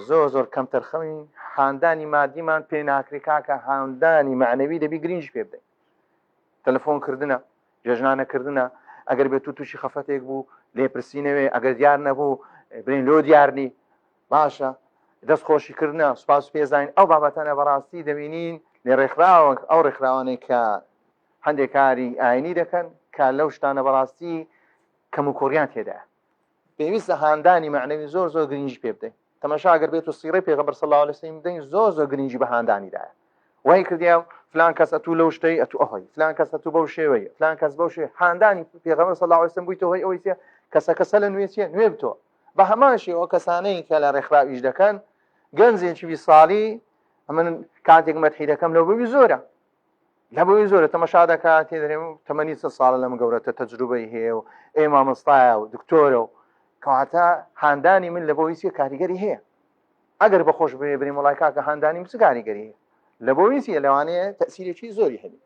زۆر زۆر کەم تەرخەمین هاندانی مادیمان پێ ناکرێ کاکە هاندانی معنەوی دەبی گرنگی پێ بدەین تەلەفۆن کردنە جێژنانەکردنە ئەگەر بێت تو تووشی خەفەتێک بوو لێپرسینەوێ ئەگەر دیار نەبوو برین لۆ دیارنی باشە دەست خۆشی کردنە سوپاس پێزانین ئەو بابەتانە بەڕاستی دەبینین لێ ڕێکخراوە ئەو ڕێکخراوانەی کە هەندێک کاری ئاینی دەکەن کە لەو شتانە بەڕاستی کەم و کوڕیان تێدا پێویستە هاندانی معنەوی زۆر زۆر گرنگی پێ بدەین تەمەشا گەر بێت و سیڕەی پێغەمبەر صلی الله علیه وسلم بدەین زۆر زۆر گرنگی بە هاندانی دایە وای کردیا فلان کەس ئەتوو لەو شتەی ئەتوو ئەهۆی فلان کەس ئەتوو بەو شێوەی فلان کەس بەو شێ هاندانی پێغەمبەر صلی الله علیه وسلم بوویتە هۆی ئەوەی چیە کەسەکە سەر لە نوێ چیە نوێ بتۆ بە هەمان شێوە کەسانەی کە لە ڕێکخراو ئیش دەکەن گەنجێکی 20 ساڵی ئەمن کاتێک مەتحی دەکەم لەو بووی زۆرە لە بۆی زۆرە تەمەشا دەکات تێدرێم تەمەنی چ ساڵە لەم گەورەتە تەجروبەی هەیە و ئێ مامۆستایە و دکتۆرە و کەواتە هاندانی من لە بۆی چیە کاریگەری هەیە ئەگەر بەخۆش بێ بریم وڵای کاکە هاندانی من چ کاریگەری هەیە لە بۆی چیە لەوانەیە تەسیرێکی زۆری هەبێت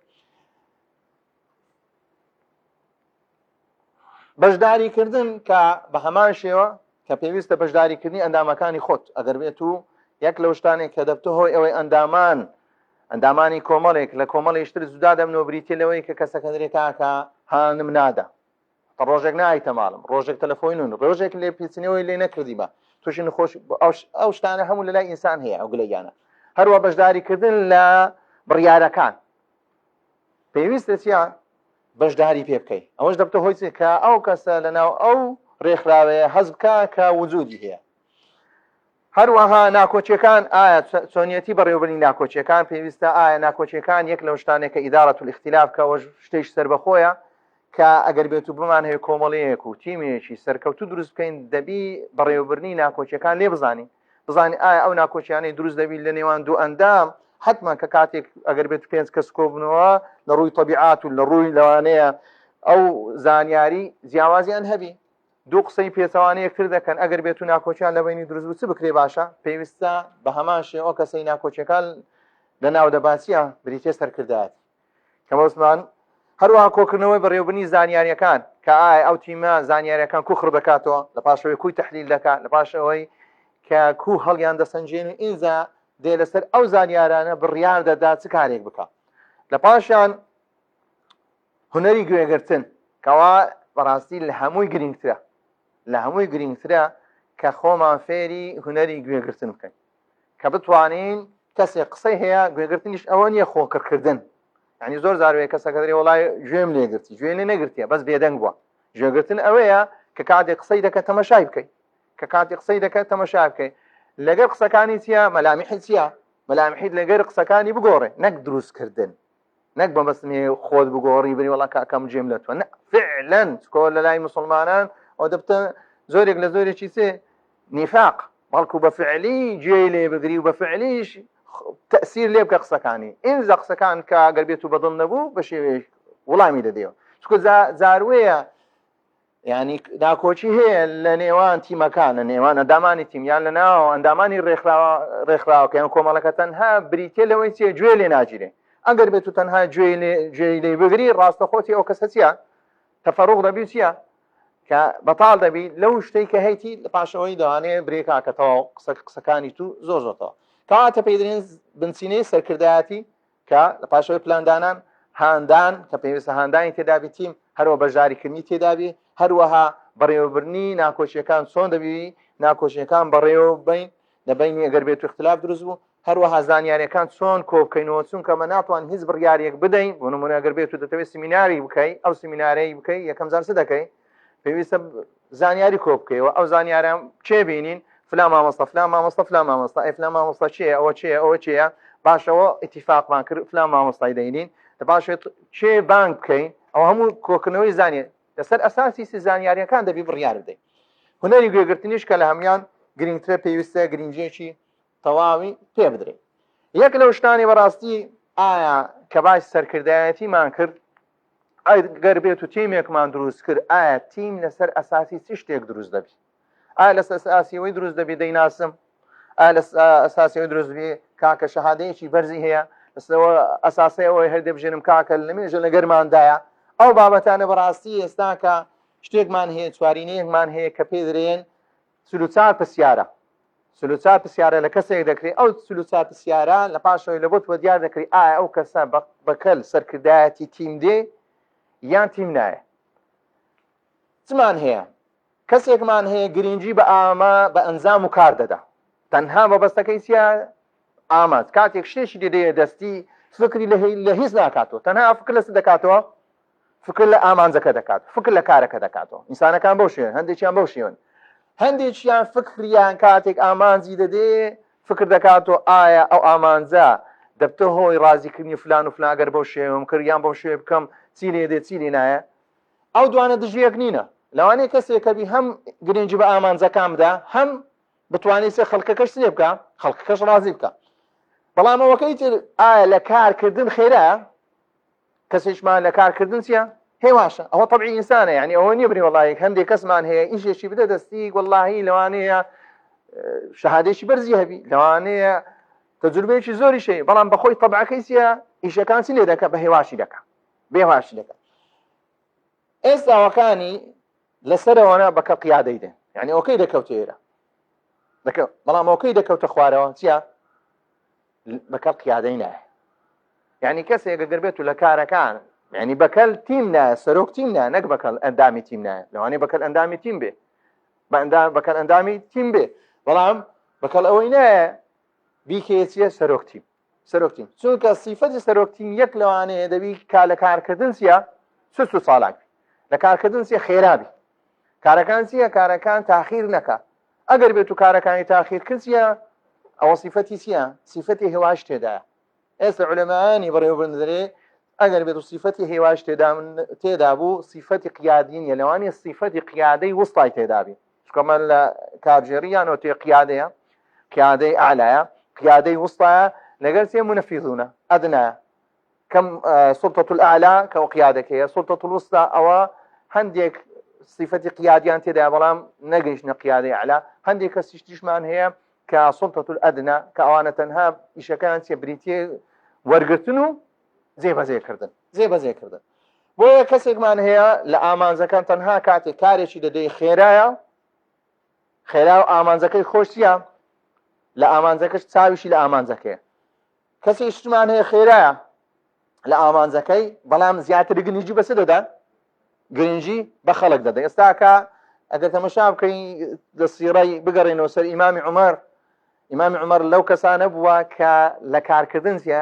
بەشداریکردن کە بە هەمان شێوە کە پێویستە بەشداریکردنی ئەندامەکانی خۆت ئەگەر بێت و یەک لەو شتانێک کە دەبتە هۆی ئەوەی ئەندامان ئەندامانی کۆمەڵێک لە کۆمەڵیشتر جودا دەبنەوە بریتە لەوەی کە کەسەکە درێ کاکە هانم نادا ڕۆژێک نایتە ماڵم ڕۆژێک تەلەفۆی نون ڕۆژێک لێ پیچنەوەی لێ نەکردی بە تووشی نخۆش ئەو شتانە هەموو لە لای ئینسان هەیە ئەو گلەیانە هەروە بەشداریکردن لە بڕیارەکان پێویستە چیە بەشداری پێ بکەی ئەوەش دەبتە هۆی چی کە ئەو کەسە لەناو ئەو ڕێکخراوەیە هەز بکە کە وجودی هەیە هەروەها ناکۆچیەکان ئایا چۆنیەتی بەڕێوەبردنی ناکۆچیەکان پێویستە ئایا ناکۆچیەکان یەک لەو شتانێک کە ئیدارەت الاختلاف کە ئەوەش شتێک سەربەخۆیە کە ئەگەر بێت و بمان هەیە کۆمەڵەیەک و تیمێکی سەرکەوتو دروست بکەین دەبی بەڕێوەبردنی ناکۆچیەکان لێ بزانین بزانین ئایا ئەو ناکۆکیانەی دروست دەبی لە نێوان دوو ئەندام حتمما کە کاتێک ئەگەر بێت پێنج کەس کۆبنەوە لە ڕووی طبیعات و لە ڕووی لەوانەیە ئەو زانیاری جیاوازیان هەبی دوو قسەی پێچەوانە یەکتر دەکەن ئەگەر بێت و ناکۆکیان لە بینی دروست بوو چ بکرێ باشە پێویستە بە هەمان شێوە کەسەی ناکۆکیەکان لە ناو دەباتیە بریتە سەرکردایەتی کە مەبەستمان هەروەها کۆکردنەوەی بەڕێوەبردنی زانیاریەکان کە ئایا ئەو تیمە زانیاریەکان کو خڕ دەکاتەوە لە پاشەوەی کوی تحلیل دەکات لە پاشەوەی کە کو هەڵیان دەسەنجێن و ئینجا دێ لەسەر ئەو زانیارانە بڕیار دەدا چ کارێک بکە لە پاشان هونەری گوێگرتن کەوا بەڕاستی لە هەمووی گرنگترە لە هەمووی گرنگترە کە خۆمان فێری هونەری گوێگرتن بکەین کە بتوانین کەسێک قسەی هەیە گوێگرتنیش ئەوە نییە خۆکڕکردن یعنی زۆر زاروێ کەسەکە دەرێ وڵای گوێم لێگرتی گوێ لێ نەگرتیە بەس بێدەنگ بووە گوێگرتن ئەوەیە کە کاتێک قسەی دەکە تەمەشای بکەیت کە کاتی قسەی دەکە تەمەشا بکەیت لەگەر قسەکانی چییە مەلامیحی چییە مەلامیحیت لەگەر قسەکانی بگۆڕێ نەک دروستکردن نەک بەمەستم هەیە خۆت بگۆڕی بری وڵا کاکەم جێم لە تۆ فعلا چکۆ لە لای مسلمانان ئەو دەبتە زۆرێک لە زۆرێکی سێ نیفاق بەڵکو بە فعلی گوێی لێ بگری و بە فعلیش تەسیر لێ بکە قسەکانی ئینجا قسەکان کە گەر بێت و بەدڵ نەبوو بە شێوەیەک وڵامی دەدەیەوە چکە زاروەیە ینی ناکۆکی هەیە لە نێوان تیمەکان لە نێوان ئەندامانی تیم یان لە ناو ئەندامانی ڕێکخراوەکە یان کۆمەڵەکە تەنها بریتە لەوەی چیە گوێ لێ ناگیرێ ئەگەر بێت و تەنها گوێ لێ بگری ڕاستەخۆتی ئەو کەسە چیە تەفەڕوغ دەبی چییە کە بەتاڵ دەبی لەو شتەی کە هەیتی لە پاشەوەی دەوانەیە برێکا کە تەواو قسە قسەکانی تو زۆر زۆرتەوە کەواتە پێدرێن بنچینەی سەرکردایەتی کە لە پاشەوەی پلاندانان هاندان کە پێویستە هاندانی تێدابی تیم هەروە بەشداریکردنی تێدابی هەروەها بەڕێوەبردنی ناکۆکیەکان چۆن دەبی ناکۆکیەکان بەڕێوە بین لە بینی ئەگەر بێت و اختلاف دروست بوو هەروەها زانیاریەکان چۆن کۆبکەینەوە چونکە مە ناتوان هیچ بڕیارێک بدەین بۆ نمونە ئەگەر بێت و دەتەوێت سیمیناری بکەی ئەو سیمینارەی بکەی یەکەم جار چ دەکەی پێویستە زانیاری کۆ بکەیەوە ئەو زانیارە کێ بینین فلان مامۆستا فلان مامۆستا فلان مامۆستا ئەی فلان مامۆستا چێ ئەوە چێ ئەوە چێە باشەوە ئیتیفاقمان کرد فلان مامۆستای دەینین دە باشێت چێ بانگ بکەین ئەو هەموو کۆکردنەوەی زانیت لەسەر ئەساسی سی زانیاریەکان دەبی بڕیار بدەین هونەری گوێگرتنیش کە لە هەمان. گرنگترە پێویستە گرنگیەکی تەواوی پێ بدرێت. یەک لەو شتانی بەڕاستی ئایا کە باش سەرکردایەتیمان کرد ئەگەر بێت و تیمێکمان دروست کرد ئایا تیم لەسەر ئەساسی چ شتێک دروست دەبی ئایا لەسەر ئەساسی ئەوەی دروست دەبی دەیناسم ئایا لەسەر ئەساسی ئەوەی دروست بی کاکە شەهادەیەکی بەرزی هەیە لەسەرەوە ئەساسی ئەوەی هەر دەبژێنم کاکە لە مێژە لە گەرماندایە ئەو بابەتانە بەڕاستی ئێستاکە شتێکمان هەیە چوارینەیەکمان هەیە کە پێ درێن 44 پرسیارە 44 پرسیارە لە کەسێک دەکرێت ئەو 44 پرسیارە لە پاشەوەی لە بۆت وە دیار دەکرێت ئایا ئەو کەسە بەکەل سەرکردایەتی تیم دێ یان تیم نایە چمان هەیە کەسێکمان هەیە گرنگی بە ئامە بە ئەنجام و کار دەدا تەنها مەبەستەکەی چیە ئامانج کاتێک شتێکی دەدەیە دەستی فکری لە هیچ ناکاتەوە تەنها فکر لەس دەکاتەوە فکر لە ئامانجەکە دەکات فکر لە کارەکە دەکاتەوە ئینسانەکان بەو شوێن هەندێکیان بەو شێون هەندێکیان فکریان کاتێک ئامانجی دەدێ فکر دەکاتەوە ئایا ئەو ئامانجە دەبتە هۆی ڕازیکردنی فلان و فلان ئەگەر بەو شێوەم کرد یان بەو شێوە بکەم چی لێ دێ چی لێ نایە ئەو دوانە دژی یەک نینە لەوانەیە کەسێک هەبی هەم گرنگی بە ئامانجەکان بدا هەم بتوانێت سێ خەڵکەکەش لێ بکە خەڵکەکەش ڕازی بکە بەڵام ئەوەکەی تر ئایا لە کارکردن خێرا کەسێکمان لە کارکردن چییە هێواشە ئەوە طبعی ئینسانە یعنی ئەوە نییە بری وڵی هەندێک کەسمان هەیە ئیشێکی بدە دەستی وەڵاهی لەوانەیە شەهادێکی بەرزی هەبی لەوانەیە تەجروبەیەکی زۆری شەیە بەڵام بەخۆی طبعەکەی چییە ئیشەکان چی لێ دەکە بە هێواشی دەکە بێواشی دەکە ئێستاوەکانی لەسەرەوەە بەکە قیادەی دێن یعنی ئۆکەی دەکەوتە ئێرە دەکە بەڵام ئۆکەی دەکەوتە خوارەوە چییە بەکەڵ قیادەی نایە یعنی کەسێک گەر بێت و لە کارەکان یعنی بەکەل تیم نایە سەرۆک تیم نایە نەک بەکەل ئەندامی تیم نایە لەوانەیە بەکەل ئەندامی تیم بێ بە ئەندام بەکەل ئەندامی تیم بێ بەڵام بەکەل ئەوەی نایە بیکێ چیە سەرۆک تیم سەرۆک تیم چونکە سیفەتی سەرۆک تیم یەک لەوانەیە دەبی کا لە کارکردن چیە سست و چالاک بی لە کارکردن چیە خێرا بی کارەکان چیە کارەکان تاخیر نەکا ئەگەر بێت و کارەکانی تاخیر کرد چیە ئەوە سیفەتی چیە سیفەتی هێواش تێدایە ئێستا علەمایانی بەڕێوەبردن دەرێ ئەگەر بێت و سیفەتی هێواش تێدا تێدا بوو سیفەتی قیادی نیە لەوانەیە سیفەتی قیادەی وسطای تێدابی چونکە من لە کارگێڕیانەوە تێ قیادەیە قیادەی ئالایە قیادەی وسطایە لەگەر چێ منەفیزونە ئەدنایە کەم سلطة الأعلى کە ئەو قیادەکەیە سلطة الوسطى ئەوە هەندێک صفەتی قیادیان تێدا بەڵام نەگەیشتنە قیادەی ئەعلا هەندێک کەسیش تریشمان هەیە کە سلطة الأدنى کە ئەوانە تەنها ئیشەکەیان چیە بریتیە وەرگرتن و جێبەجێکردن جێبەجێکردن بۆیە کەسێکمان هەیە لە ئامانجەکان تەنها کاتێک کارێکی دەدەی خێرایە خێرا و ئامانجەکەی خۆشیە لە ئامانجەکەش چاویشی لە ئامانجەکەیە کەسی شتمان هەیە خێرایە لە ئامانجەکەی بەڵام زیاتر گرنگی بەسە دەدا گرنگی بە خەڵک دەدا ئێستاکە ئەگەر تەمەشا بکەین لە سیڕای بگەڕێنەوە سەر ئیمامی عمر ئیمامی عمر لەو کەسانە بووە کە لە کارکردن چیە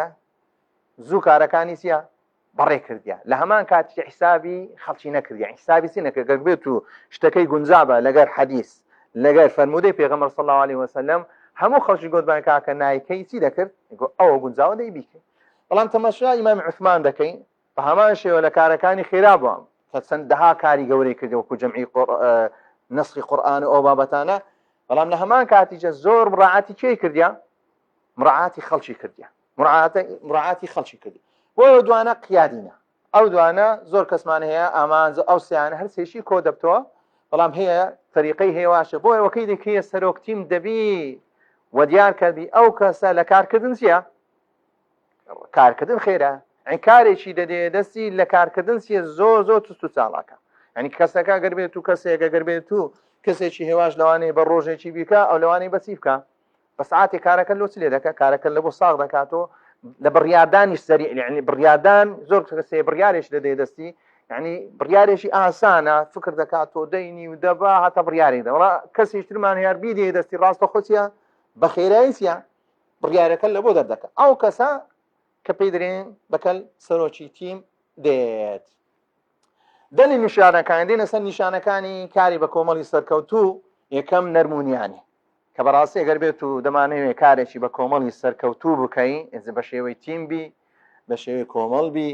زوو کارەکانی چیە بەڕێ کردیا لە هەمان کاتی حیسابی خەڵکی نەکردیا حیسابی چی نەکرد گەر بێت و شتەکەی گونجابە لەگەر حەدیث لەگەر فەرموودەی پێغەمبەر صلی الله علیه وسلم هەموو خەڵکی گۆتبان کاکە نایکەی چی دەکرد گۆ ئەوە گونجاوە دەی بیکەی بەڵام تەماشا ئیمام عوثمان دەکەین بە هەمان شێوە لە کارەکانی خێرا بووە کە چەندەها کاری گەورەی کردی وەکو جەمعی نسخی قورئان و ئەو بابەتانە بەڵام لە هەمان کاتیجە زۆر مڕاعاتی کێی کردیا مڕاعاتی خەڵکی کردیا مڕاعاتی خەڵکی کردی بۆیە دوانە قیادینە ئەو دوانە زۆر کەسمان هەیە ئامانج ئەو سیانە هەر سێشی کۆ دەبتەوە بەڵام هەیە تەریقەی هێواشە بۆ ئەوەکەی دەکەیە سەرۆک تیم دەبی و دیار کردی ئەو کەسە لە کارکردن چییە کارکردن خێرا کارێکی دەدێ دەستی لە کارکردن چیە زۆر زۆر توست و چاڵاکە ینی کەسەکە گەر بێت و کەسێکە گەر بێت و کەسێکی هێواش لەوانەیە بە ڕۆژێکی بیکە ئەو لەوانەیە بەچی بکە بە سعاتێ کارەکە لۆ چ لێ دەکە کارەکە لە بۆ ساغ دەکاتەوە لە بڕیاردانیش سەری یعنی بڕیاردان زۆر کەسێ بڕیارێک دەدەی دەستی یعنی بڕیارێکی ئاسانە فکر دەکاتەوە دەینی و دەبا هەتا بڕیارێک دەوڵا کەسیش ترمان هەیە بیدێ دەستی ڕاستە خۆچیە بە خێرایی چیە بڕیارەکە لە بۆ دەردەکە ئەو کەسە کە پێی درێن بەکەل سەرۆکی تیم دێت دەلی نیشانەکان دێنە سەر نیشانەکانی کاری بە کۆمەڵی سەرکەوتوو یەکەم نەرمونیانی کە بەڕاستی ئەگەر بێت و دەمانەوێ کارێکی بە کۆمەڵی سەرکەوتوو بکەین ئێزە بە شێوەی تیم بی بە شێوەی کۆمەڵ بی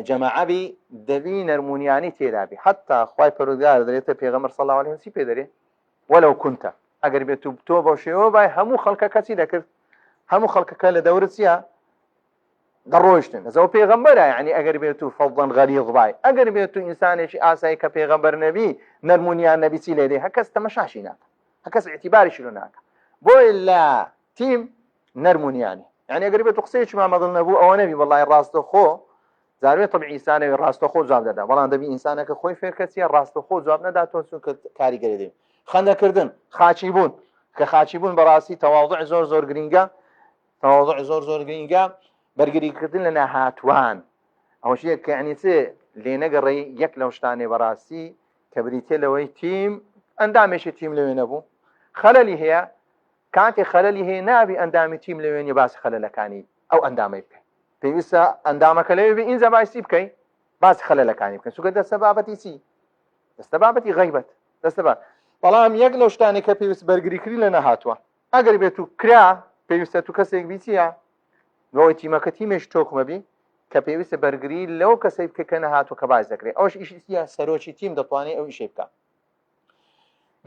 جەماعەبی دەبی نەرمونیانی تێدابی حتا خوای پەرودگار دەرێتە پێغەمبەر صلی الله علیه و سلم پێ دەرێ وەلو كنت. ئەگەر بێت و تۆ بەو شێوە بای هەموو خەڵکەکە چی دەکرد؟ هەموو خەڵکەکە لە دەورت چییە؟ دەڕۆیشتن ئەزەوە پێغەمبەرە یعنی ئەگەر بێت و فەضڵەن غەلیظ بای ئەگەر بێت و ئینسانێکی ئاسایی کە پێغەمبەر نەبی نەرمونیان نەبی چی لێ دێ هەر کەس تەمەشاشی ناکە هەر کەس ئیعتیباریشی لۆ ناکە بۆیە لە تیم نەرمونیانی یعنی ئەگەر بێت و قسەیەکی مامەدڵ نەبوو ئەوە نەبی وەڵای ڕاستەخۆ زاروێ طبعی ئینسانەوەی ڕاستەخۆ جواب دەدا بەڵام دەبی ئینسانەکە خۆی فێرکە چیە ڕاستەخۆ جواب نەداتەوە چونکە کاریگەری دەبی خەندەکردن خاچی بوون کە خاچی بوون بەڕاستی تەواضع زۆر زۆر گرینگە تەواضع زۆر زۆر گرینگە بەرگریکردن لە ناهاتوان ئەوەش یەک کە یعنی چ لێ نەگەڕێی یەک لەو شتانێ بەڕاستی کە بریتە لەوەی تیم ئەندامێکی تیم لەوێ نەبوو خەلەلی هەیە کاتێ خەلەلی هەیە نابی ئەندامی تیم لەوێ نیە باسی خەلەلەکانی ئەو ئەندامەی بکەی پێویستە ئەندامەکە لەوێ بێ ئینجا باسی بکەی باسی خەلەلەکانی بکەن چونکە دەستە بابەتی چی دەستە بابەتی غیبەت دەستە بە بەڵام یەک لەو شتانێک کە پێویست بەرگریکردن لە نەهاتووە ئەگەر بێت و کرا پێویستە تو کەسێک بی چییە بەوەی تیمەکە تیمێش تۆکمە بی کە پێویستە بەرگری لەو کەسەی بکە کە نەهاتوو کە باس دەکرێت ئەوش ئیشی چییە سەرۆکی تیم دەتوانێت ئەو ئیشەی بکە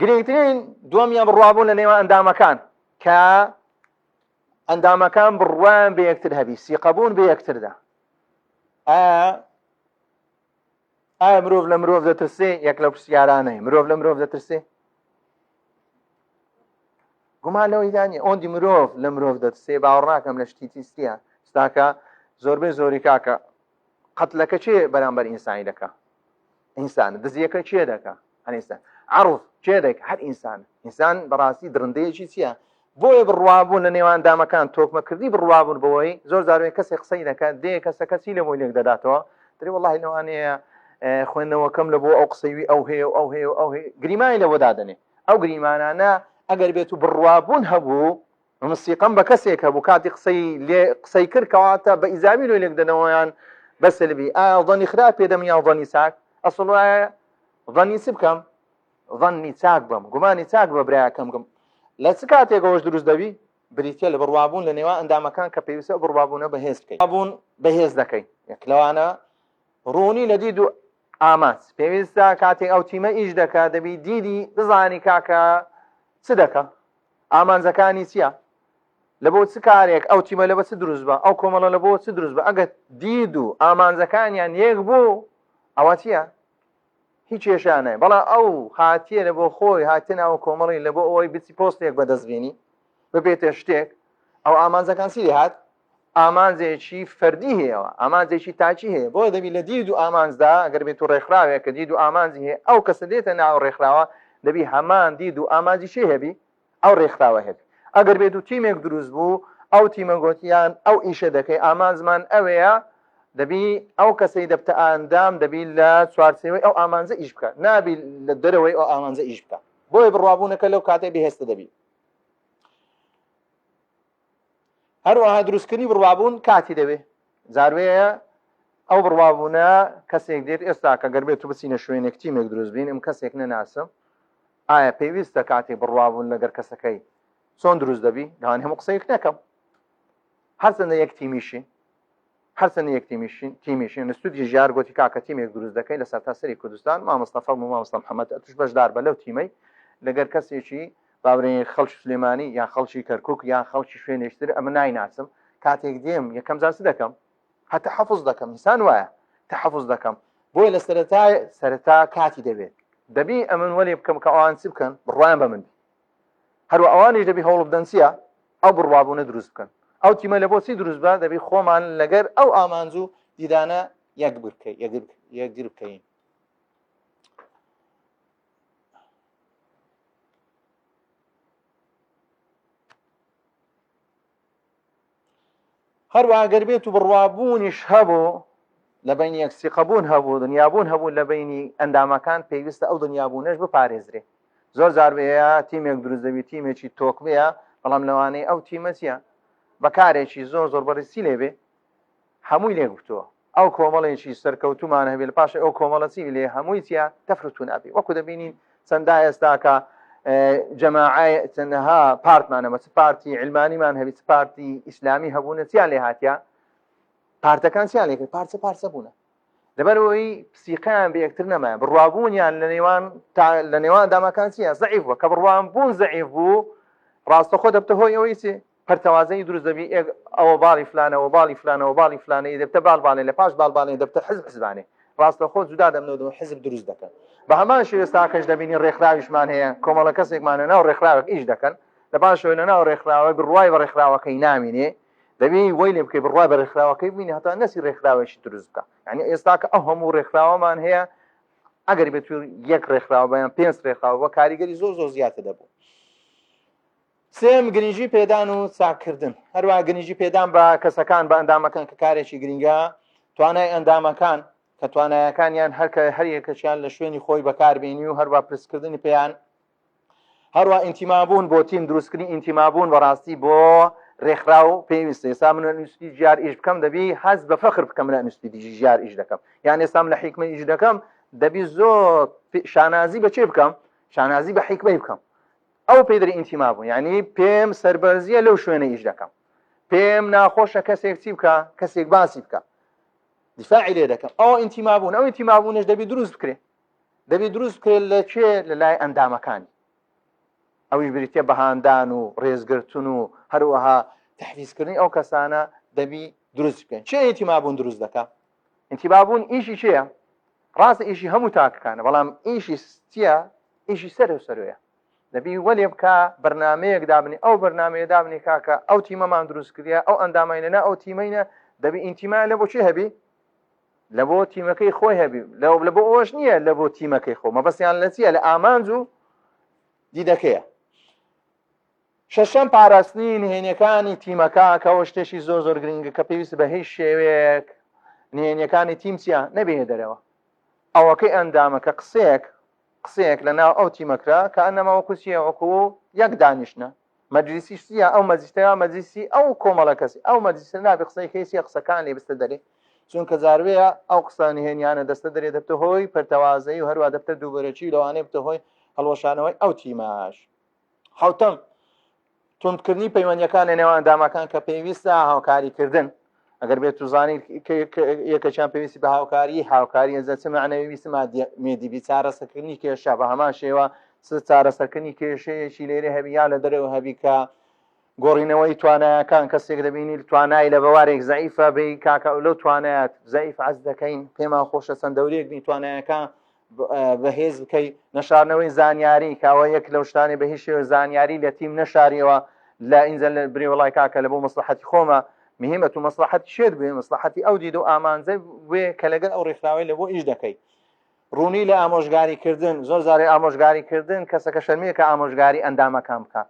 گرنگترین دووەمیان بڕوابوون لە نێوان ئەندامەکان کە ئەندامەکان بڕوایان بە یەکتر هەبی سیقەبوون بە یەکتردا ئایا ئایا مرۆڤ لە مرۆڤ دەترسێ یەک لەو پرسیارانەیە مرۆڤ لە مرۆڤ دەترسێ گومان لەوەیدا نیە ئۆندی مرۆڤ لە مرۆڤ دەترسێ باوەڕ ناکەم لە شتی تیستیە ستاکە زۆربەی زۆری کاکە قەتلەکە چێ بەرامبەر ئینسانی دەکا ئینسان دزیەکە چێ دەکا هەر ئینسان عەڕف چێ دەکا هەر ئینسان ئینسان بەڕاستی درندەیەکی چییە بۆیە بڕوابوون لە نێوان دامەکان تۆکمەکردنی بڕوابوون بەوەی زۆر جاروێ کەسێک قسەی دەکات دێ کەسەکە چی لە بۆی لێک دەداتەوە دەرێ وەڵاهی لەوانەیە خوێندنەوەکەم لە بۆ ئەو قسەی ئەو هەیە و ئەو هەیە و ئەو هەیە گریمانی لەوە دادەنێ ئەو گریمانانە ئەگەر بێت و بڕوابوون هەبوو من سیقەم بە کەسێک هەبوو کاتی قسەی لێ قسەی کرد کەواتە بە ئیجابی لۆی لێکدەنەوەیان بە سلبی ئایا ظنی خراپ پێ دەم یان ظنی چاک ئەسڵ وایە ظنی چ بکەم ظنی چاک بم گومانی چاک بە برایەکەم بکەم لە چ کاتێکەوەش دروست دەبی بریتە لە بڕوابوون لە نێوان ئەندامەکان کە پێویستە بڕوابوونە بەهێز بکەیت بوون بەهێز دەکەین یەک لەوانە ڕوونی لە دید و ئامانج پێویستە کاتێک ئەو تیمە ئیش دەکا دەبی دیدی بزانی کاکە چ دەکا ئامانجەکانی چییە؟ لە بۆ چ کارێک ئەو تیمە لە بە چ دروست بە ئەو کۆمەڵە لە بۆ چ دروست بە ئەگەر دید و ئامانجەکانیان یەک بوو ئەوە چییە؟ هیچ کێشانە بەڵام ئەو هاتیە لە بۆ خۆی هاتە ناوە کۆمەڵی لە بۆ ئەوەی بچی پۆستێک بەدەست بینی ببێتە شتێک ئەو ئامانجەکان چی هات ئامانجێکی فەردی هەیەوە ئامانجێکی تاکی هەیە بۆ دەبی لە دید و ئامانجدا ئەگەر بێت و ڕێکخراوێک کە دید و ئامانجی هەیە ئەو کەسە دێتە ناو ڕێکخراوە دەبی هەمان دید و ئامانجی چی هەبی ئەو ڕێکخراوە هەبی ئەگەر بێت و تیمێک دروست بوو ئەو تیمە گۆتیان ئەو ئیشە دەکەی ئامانجمان ئەوەیە دەبی ئەو کەسەی دەبتە ئاندام دەبی لە چوارچێوەی ئەو ئامانجە ئیش بکە نابی لە دەرەوەی ئەو ئامانجە ئیش بکە بۆیە بڕوابوونەکە لەو کاتێ بەهێزتە دەبی هەروەها دروستکردنی بڕوابوون کاتی دەوێ جاروەیە ئەو بڕوابوونە کەسێک دێت ئێستا کە گەر بێت و بچینە شوێنێک تیمێک دروست بین ئەم کەسێک نەناسم ئایا پێویستە کاتێک بڕوابوون لەگەر کەسەکەی چۆن دروست دەبی لەوان هەموو قسەیەک نەکەم هەرچەندە یەک تیمیشی هەرچەندە یەک تیمیشین تیمیشین نستودی ژیار گۆتی کاکە تیمێک دروست دەکەین لە سەرتاسەری کوردستان مامۆستا فەرموو مامۆستا محەممەد ئەتوش بەشدار بە لەو تیمەی لەگەر کەسێکی باورێن خەڵکی سلێمانی یان خەڵکی کەرکک یان خەڵکی شوێنێکتر ئەمە نایناسم کاتێک دێم یەکەم جار چ دەکەم هەتا حەفظ دەکەم ئینسان وایە تەحەفظ دەکەم بۆیە لە سەرەتا سەرەتا کاتی دەبێت دەبی ئەمن وەلێ بکەم کە ئەوان چ بکەن بڕوایان بە من بی هەروە ئەوانیش دەبی هەوڵ بدەن چییە ئەو بڕوابوونە دروست بکەن ئەو تیمە لە بۆ چی دروست بە دەبی خۆمان لەگەر ئەو ئامانج و دیدانە یەک بکەین یەکگر بکەین هەروە گەر بێت و بڕوابوونیش هەبوو لە بینی یەک سیقەبوون هەبوو دنیابوون هەبوو لە بینی ئەندامەکان پێویستە ئەو دنیابوونەش بپارێزرێ زۆر جار بەیە تیمێک دروست دەبی تیمێکی تۆکمەیە بەڵام لەوانەیە ئەو تیمە چییە بەکارێکی زۆر زۆر بەڕیسی لێبێ هەمووی لێک گرتووە ئەو کۆمەڵێکی سەرکەوتومان هەبێ لە پاش ئەو کۆمەڵە چی لێ هەمووی چیە تەفرتون ئەبی وەکو دەبینین چەندا ئێستاکە جەماعە چەندەها پارتمانە بە چ پارتی علمانیمان هەبی چ پارتی ئیسلامی هەبوونە چیان لێ هاتیە پارتەکان چیان لێ کرد پارچە پارچە بوونە. لەبەرئەوەی سیقەیان بە یەکتر نەمایە، بڕوابوونیان لە نێوان لە نێوان ئەندامەکان چییە؟ زەعیف بووە. کە بڕوان بوون زەعیف بوو، ڕاستەخۆ دەبتە هۆی ئەوەی چی؟ پەرتەوازەیی دروست دەبی، ئێک ئەوە باڵی فلانە، ئەوە باڵی فلانە، ئەوە باڵی فلانە، ئی دەبتە باڵ باڵێ، لە پاش باڵ باڵێ دەبتە حزب حزبانێ. ڕاستەخۆ جودا دەبنەوە حزب دروست دەکەن. بە هەمان شێوە ئێستاکەش دەبینی ڕێکخراویشمان هەیە، کۆمەڵە کەسێکمان لە ناو ڕێکخراوێک ئیش دەکەن، لە پاشەوە لە ناو ڕێکخراوە بڕوای بە ڕێکخراوەکەی نامینێ، دەبی وەی لێ بکەی بڕوای بە ڕێکخراوەکەی ببینی هەتا نەسی ڕێکخراوێکی دروست بکە یعنی ئێستا کە ئەو هەموو ڕێکخراوەمان هەیە ئەگەر بێت یەک ڕێکخراوە بەیان پێنج ڕێکخراوە بە کاریگەری زۆر زۆر زیاتر دەبوو. سێم گرنگی پێدان و چاککردن هەروە گرنگی پێدان بە کەسەکان بە ئەندامەکان کە کارێکی گرنگە توانای ئەندامەکان کە توانایەکانیان هەرکە هەر یەکەشیان لە شوێنی خۆی بەکاربیێنی و هەروە پرسکردنی پێیان هەروە ئینتیمابوون بۆ تیم دروستکردنی ئینتیمابوون بەڕاستی بۆ ڕێکخراو پێویستە ئێستا من لە ئینستیتوتی ژیار ئیش بکەم دەبی هەست بە فەخر بکەم لە ئینستیتوتی ژیار ئیش دەکەم یان ئێستا من لە حیکمە ئیش دەکەم دەبی زۆر شانازی بە چێ بکەم شانازی بە حیکمەی بکەم ئەو پێدری ئینتیما بوون یعنی پێم سەربەرزیە لەو شوێنە ئیش دەکەم پێم ناخۆشە کەسێک چی بکە کەسێک باسی بکە دیفاعی لێ دەکەم ئەو ئینتیما بوون ئەو ئینتیما بوونش دەبی دروست بکرێ دەبی دروست بکرێت لە کوێ؟ لە لای ئەندامەکانی. ئەویش بریتیە بە هاندان و ڕێزگرتن و هەروەها تحفیزکردنی ئەو کەسانە دەبی دروست بکەن. چێ ئینتیمابوون دروست دەکا؟ ئینتیمابوون ئیشی چێە؟ ڕاستە ئیشی هەموو تاکەکانە بەڵام ئیشی چییە؟ ئیشی سەر و سەرۆیە. دەبی وەلێ بکا بەرنامەیەک دابنی ئەو بەرنامەیە دابنی کاکە ئەو تیمەمان دروست کردە ئەو ئەندامینە نا ئەو تیمەینە دەبی ئینتیما لە بۆ چی هەبی لە بۆ تیمەکەی خۆی هەبی لەو لە بۆ ئەوەش نییە لە بۆ تیمەکەی خۆ مەبەستیان لە چییە لە ئامانج و دیدەکەیە شەشەم پاراستنی نهێنیەکانی تیمەکە کەەوە شتێکی زۆر زۆر گرنگە کە پێویست بە هیچ شێوەیەک نهێنیەکانی تیم چیە نەبێنە دەرەوە ئەوەکەی ئەندامەکە قسەیەک قسەیەک لە ناو ئەو تیمەکرا کە ئەنەما وەکو چیە وەکو یەک دانیشتە مەجلیسیش چیە ئەو مەجلیسە مەجلیسی ئەو کۆمەڵە کەسی ئەو مەجلیسە نابێ قسەی کەیسیە قسەکان لێ بستە دەرێ چونکە جاروەیە ئەو قسە نهێنیانە دەستە دەرێ دەبتە هۆی پەرتەوازەیی و هەروە دەبتە دووبەرەکی و لەوانەیە بتە هۆی هەڵوەشانەوەی ئەو تیماش. حوتەم توندکردنی پەیوەندیەکان لە نێوان ئەندامەکان کە پێویستە هاوکاریکردن ئەگەر بێت و زانی یەکەچیان پێویستی بە هاوکاری هاوکاری ئەزە چ معنەوی ویست مادی بی چارەسەکردنی کێشە بە هەمان شێوە چ چارەسەرکردنی کێشەیەکی لێرە هەبی یا لە دەرەوە هەبی کە گۆڕینەوەی توانایەکان کەسێک دەبینی توانای لە بەوارێک زەعیفە بێ کاکە لەو توانایەت زەعیف عەز دەکەین پێمان خۆشە چەند دەورێک بین توانایەکان بەهێز بکەی نەشارنەوەی زانیاری کاوە یەک لەو شتانەی بە هیچ شێوە زانیاری لە تیم نەشاریەوە لە ئینجا لە بری وڵای کاکە لە بۆ مەسلحەتی خۆمە مهمە تو مەسلحەتی شێت بێ مەسلحەتی ئەو دید و ئامانجە بێ کە لەگەڵ ئەو ڕێکخراوەی لە بۆ ئیش دەکەی ڕوونی لە ئامۆژگاری کردن زۆر زارێ ئامۆژگاری کردن کەسەکە شەرمیە کە ئامۆژگاری ئەندامەکان بکە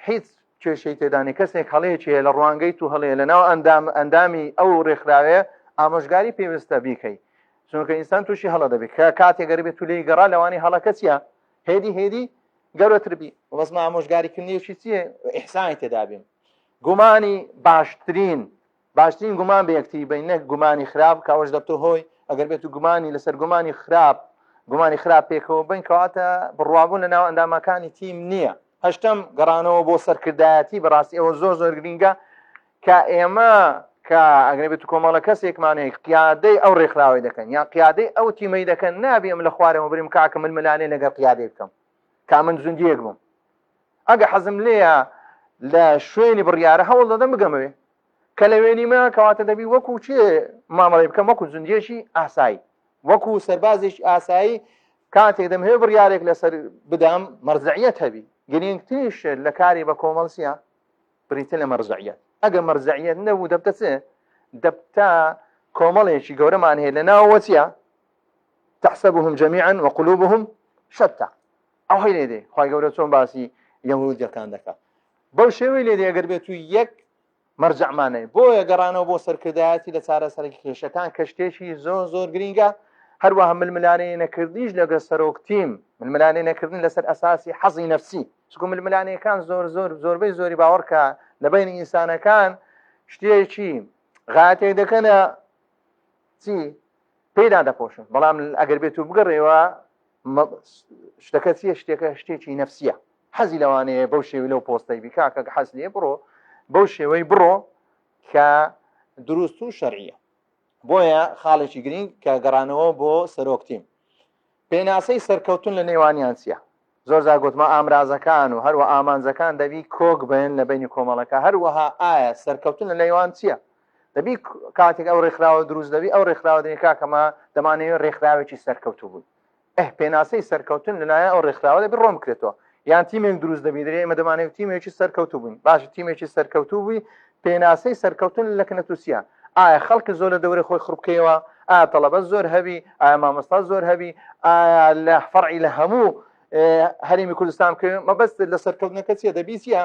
هیچ کێشەی تێدانی کەسێک هەڵەیەکی هەیە لە ڕوانگەی تو هەڵەیە لە ناو ئەندام ئەندامی ئەو ڕێکخراوەیە ئامۆژگاری پێویستە بیکەی چونکە ئینسان تووشی هەڵە دەبێت کە کاتێک گەر بێت تو لێی گەڕا لەوانی هەڵەکە چییە هێدی هێدی گەورەتر بی بەس ئامۆژگاریکردنیەکی چییە ئیحسانی تێدا بیم گومانی باشترین باشترین گومان بە یەکتری بین نەک گومانی خراپ کە ئەوەش دەبتە هۆی ئەگەر بێت و گومانی لەسەر گومانی خراپ گومانی خراپ پێکەوە بین کەواتە بڕوابوون لە ناو ئەندامەکانی تیم نییە هەشتەم گەڕانەوە بۆ سەرکردایەتی بەڕاستی ئەوە زۆر زۆر گرینگە کە ئێمە کە ئەگەر بێت کۆمەڵە کەسێکمان هەیە قیادەی ئەو ڕێکخراوەی دەکەن یان قیادەی ئەو تیمەی دەکەن نابێ ئەم لە خوارەوە بریم کاکە ململانێ لەگەڵ قیادەی بکەم کا من زوندیەک بووم ئەگە حەزم لێیە لە شوێنی بڕیارە هەوڵ دەدەم بگەمەوێ کە لە وێنیمە کەواتە دەبی وەکو چێ مامەڵی بکەم وەکو زوندیەکی ئاسایی وەکو سەربازێکی ئاسایی کاتێک دەمهەوێ بڕیارێک لەسەر بدەم مەرجعیەت هەبی گرنگترین شت لە کاری بە کۆمەڵ چیە بریتە لە مەرجعیەت ئەگەر مەرجعیەت نەبوو دەبتە چ دەبتە کۆمەڵێکی گەورەمان هەیە لە ناوەوە چیە تحسبهم جميعا وقلوبهم شتى ئەوهی لێ دێ خوای گەورە چۆن باسی یەهودیەکان دەکات بەو شێوەی لێ دێ ئەگەر بێت و یەک مەرجەعمان هەیە بۆیە گەڕانەوە بۆ سەرکردایەتی لە چارەسەری کێشەکان کە شتێکی زۆر زۆر گرینگە هەروەها ململانێ نەکردنیش لەگەڵ سەرۆک تیم ململانێ نەکردن لەسەر ئەساسی حەزی نەفسی چونکە ململانێکان زۆر زۆر زۆربەی زۆری باوەڕکە لە بینی ئینسانەکان شتێکی غاتێک دەکەنە چی پێدا دەپۆشن بەڵام ئەگەر بێت و بگەڕێەوە شتەکە چیە شتێکە شتێکی نەفسیە حەزی لەوانەیە بەو شێوی لەو پۆستەی بی کاکە حەز لێ بڕۆ بەو شێوەی بڕۆ کە دروست و شەرعیە. بۆیە خاڵێکی گرنگ کە گەڕانەوە بۆ سەرۆک تیم پێناسەی سەرکەوتن لە نێوانیان چییە؟ زۆر جار گوتمە ئامرازەکان و هەروە ئامانجەکان دەبی کۆک بن لە بینی کۆمەڵەکە هەروەها ئایا سەرکەوتن لە نێوان چییە؟ دەبی کاتێک ئەو ڕێکخراوە دروست دەبی ئەو ڕێکخراوە دەبی کاکەمە دەمانەوێت ڕێکخراوێکی سەرکەوتوو بوون ئه پێناسەی سەرکەوتن لەلایەن ئەو ڕێکخراوە دەبی ڕۆن بکرێتەوە یان تیمێک دروست دەبی درێ ئێمە دەمانەوێت تیمێکی سەرکەوتوو بووین باش تیمێکی سەرکەوتوو بووی پێناسەی سەرکەوتن لە کنەتوسیە ئایا خەڵک زۆر لە دەورە خۆی خڕ بکەیەوە ئایا تەڵەبە زۆر هەبی ئایا مامۆستا زۆر هەبی ئایا لە فەرعی لە هەموو هەرێمی کوردستان بکەوێت مەبەست لە سەرکەوتنەکە چیە دەبی چیە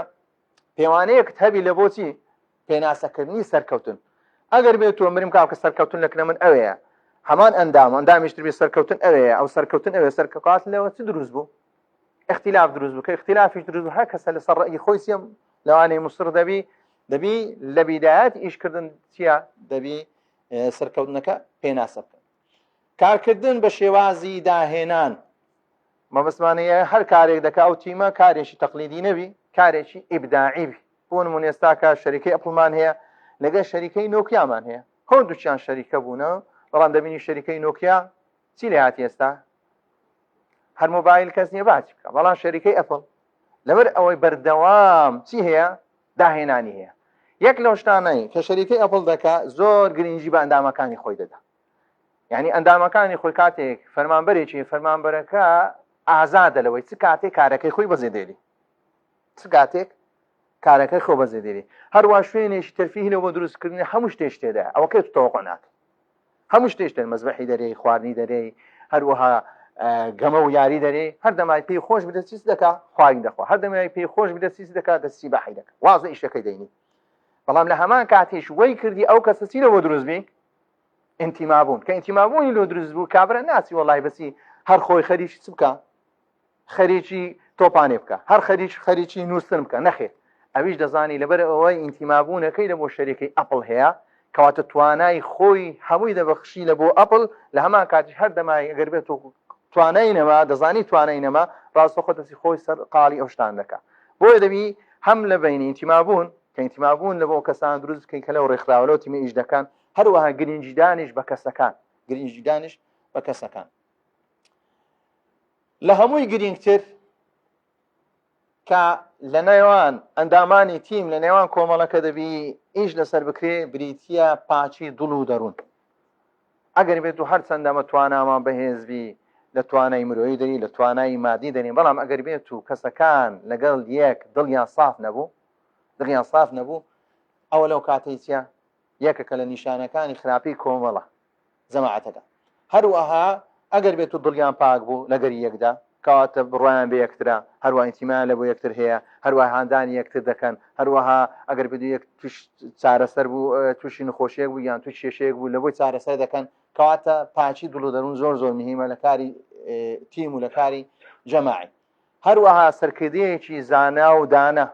پێوانەیەکت هەبی لە بۆچی پێناسەکردنی سەرکەوتن ئەگەر بێت تۆ مرم کاکە سەرکەوتن لە کنە من ئەوەیە هەمان ئەندام ئەندامیش تر بێ سەرکەوتن ئەوەیە ئەو سەرکەوتن ئەوێ سەرکەوت لەوە چ دروست بوو اختلاف دروست بوو کە اختلافیش دروست بوو هەر کەسە لەسەر ڕەئی خۆی سیم لەوانەیە مصر دەبی دەبی لە بیدایەت ئیشکردن چییە دەبی سەرکەوتنەکە پێناسە بکەن کارکردن بە شێوازی داهێنان مەبەستمانەیە هەر کارێک دەکا ئەو تیمە کارێکی تەقلیدی نەبی کارێکی ئیبداعی بی بۆ نمونە ئێستاکە شەریکەی ئەپڵمان هەیە لەگەڵ شەریکەی نۆکیامان هەیە هەردووکیان شەریکە بوونە بەڵام دەبینی شەریکەی نۆکیا چی لێ هاتی ئێستا هەر مۆبایل کەس نییە باسی بکە بەڵام شەریکەی ئەپڵ لەبەر ئەوەی بەردەوام چی هەیە داهێنانی هەیە یەک لەو شتانەی کە شەریکەی ئەپڵ دەکا زۆر گرنگی بە ئەندامەکانی خۆی دەدا یعنی ئەندامەکانی خۆی کاتێک فەرمانبەرێکی فەرمانبەرەکە ئازادە لەوەی چ کاتێک کارەکەی خۆی بەزێ دێری چ کاتێک کارەکەی خۆ بەزێ دێری هەروە شوێنێکی تەرفیهی لە بۆ دروستکردنی هەموو شتێک تێدا ئەوە کەی تەوەقع ناکەی هەموو شتێک تێن مەزبەحی دەرێی خواردنی دەرێی هەروەها گەمە و یاری دەرێ هەر دەمای پێی خۆش بدە چیس دەکا خواین دەخوا هەر دەمای پێی خۆش بدە چیس دەکا دەستی بەحی دەکا وازە ئیشەکەی دەینی بەڵام لە هەمان کاتیش وەی کردی ئەو کەسە چی لەوە دروست بی ئینتیمابوون کە ئینتیمابوونی لۆ دروست بوو کابرا ناچی وەڵای بەسی هەر خۆی خەریکی چ بکە خەریکی تۆپانێ بکە هەر خەریک خەریکی نووسن بکە نەخێر ئەویش دەزانی لەبەر ئەوەی ئینتیمابوونەکەی لە بۆ شەریکەی ئەپڵ هەیە کەواتە توانای خۆی هەمووی دەبەخشی لە بۆ ئەپڵ لە هەمان کاتیش هەر دەمای ئەگەر بێت و توانای نەما دەزانی توانای نەما ڕاستەخۆ دەستی خۆی سەر قاڵی ئەو شتان دەکا بۆیە دەبی هەم لە بینی ئینتیمابوون کە ئینتیمابوون لە بۆ کەسان دروست بکەین کە لەو ڕێکخراوە لەو تیمە ئیش دەکەن هەروەها گرنگیدانیش بە کەسەکان گرنگیدانیش بە کەسەکان لە هەمووی گرنگتر کە لە نێوان ئەندامانی تیم لە نێوان کۆمەڵەکە دەبی ئیش لەسەر بکرێ بریتە پاچی دڵ و دەروون ئەگەر بێت و هەرچەندە ئەمە توانامان بەهێز بی لە توانای مرۆیی دەری لە توانای مادی دەرین بەڵام ئەگەر بێت و کەسەکان لەگەڵ یەک دڵیان ساف نەبوو دڵیان ساف نەبوو ئەوە لەو کاتەی چیە یەکەکە لە نیشانەکانی خراپی کۆمەڵە جەماعەتەکە هەروەها ئەگەر بێت و دڵیان پاک بوو لەگەری یەکدا کەواتە بڕوایان بە یەکترە هەروە ئینتیمایان لە بۆ یەکتر هەیە هەروە هاندانی یەکتر دەکەن هەروەها ئەگەر بێت یەک توش چارەسەر بوو تووشی نەخۆشیەک بوو یان توش کێشەیەک بوو لە بۆی چارەسەر دەکەن کەواتە پاکی دڵ و دەروون زۆر زۆر مهمە لە کاری تیم و لە کاری جەماعی هەروەها سەرکردەیەکی زانا و دانا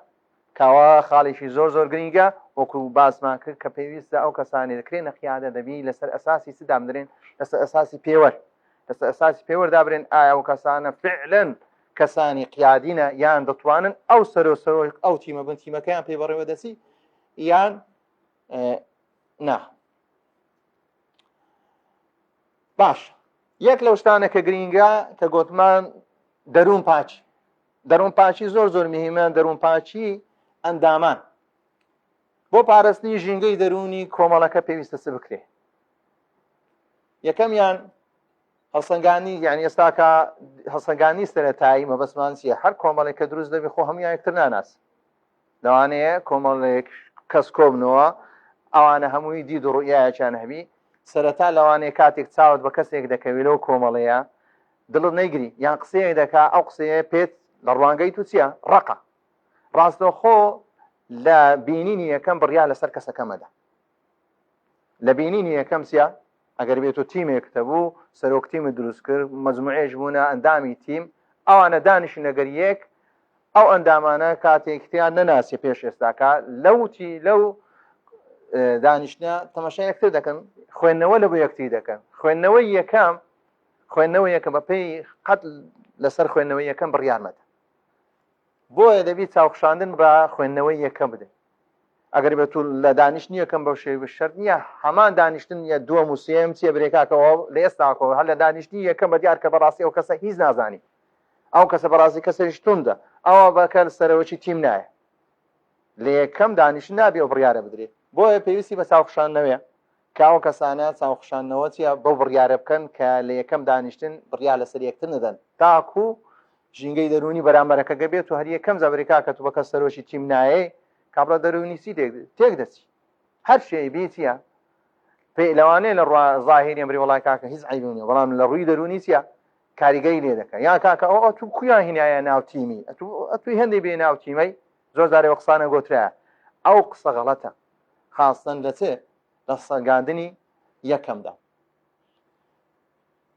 کاوە خاڵێکی زۆر زۆر گرینگە وەکو باسمان کرد کە پێویستە ئەو کەسانی دەکرێنە قیادە دەبی لەسەر ئەساسی چ دابدرێن لەسەر ئەساسی پێوەر لەسەر ئەساسی پێوەر دابرێن ئایا ئەو کەسانە فعلەن کەسانی قیادینە یان دەتوانن ئەو سەرۆ سەرۆ ئەو تیمە بن تیمەکەیان پێ بەڕێوە دەچی یان نا باش یەک لەو شتانە کە گرینگە کە گۆتمان دەروون پاکی دەروون پاکی زۆر زۆر مهمە دەروون پاکی ئەندامان بۆ پارستنی ژینگەی دەروونی کۆمەڵەکە پێویستە چ بکرێ یەکەمیان هەڵسەنگانی یعنی ئێستاکە هەڵسەنگانی سەرەتایی مەبەستمان چیە هەر کۆمەڵێک کە دروست دەبی خۆ هەمویان یەکتر ناناس لەوانەیە کۆمەڵێک کەس کۆبنەوە ئەوانە هەمووی دید و ڕوئیایەکیان هەبی سەرەتا لەوانەیە کاتێک چاوت بە کەسێک دەکەوی لەو کۆمەڵەیە دڵت نەیگری یان قسەیەک دەکا ئەو قسەیە پێت لە ڕوانگەی تو چییە ڕقە ڕاستەوخۆ لە بینینی یەکەم بڕیار لەسەر کەسەکە مەدە لە بینینی یەکەم چیە ئەگەر بێت و تیمێک تەبوو سەرۆک تیمت دروست کرد مەجموعێش بوونە ئەندامی تیم ئەوانە دانیشن لەگەر یەک ئەو ئەندامانە کاتێک تیان نەناسی پێش ئێستاکە لەوتی لەو دانیشتە تەماشا یەکتر دەکەن خوێندنەوە لە بۆ یەکتری دەکەن خوێندنەوەی یەکەم خوێندنەوە یەکەم بە پێی قەت لەسەر خوێندنەوەی یەکەم بڕیار مەدە بۆیە دەبی چاوخشاندن بە خوێندنەوەی یەکەم بدەیت. ئەگەر بێت و لە دانیشتنی یەکەم بەو شێوەی شەرت نییە هەمان دانیشتن یە دووەم و سێیەم چیە برێ کاکەوە لە ئێستاکەوە هەر لە دانیشتنی یەکەم بە دیار کە بەڕاستی ئەو کەسە هیچ نازانی ئەو کەسە بەڕاستی کەسێکی توندە ئەوە بەکە سەرەوەکی تیم نایە لە یەکەم دانیشتن نابێ ئەو بڕیارە بدرێت بۆیە پێویستی بە چاوخشاندنەوەیە کە ئەو کەسانە چاوخشاندنەوە چیە بەو بڕیارە بکەن کە لە یەکەم دانیشتن بڕیار لەسەر یەکتر نەدەن تاکو ژینگەی دەروونی بەرامبەرەکە گەبێت و هەر یەکەم جا برێ کاکە تو بەکە سەرۆکی تیم نایەی کابرا دەروونی چی تێک دەچی هەر شێی بی چیە پێ لەوانەیە لە ڕوا ظاهری ئەمری وڵای کاکە هیچ عیبی نیە بەڵام لە ڕووی دەروونی چیە کاریگەری لێ دەکە یا کاکە ئەو ئەتو کویان هینایە ناو تیمی ئەتو ئەتوی هەندێ بێ ناو تیمەی زۆر جارێ قسانە گۆترا ئەو قسە غەڵەتە خاستن لە چێ لە سەنگاندنی یەکەمدا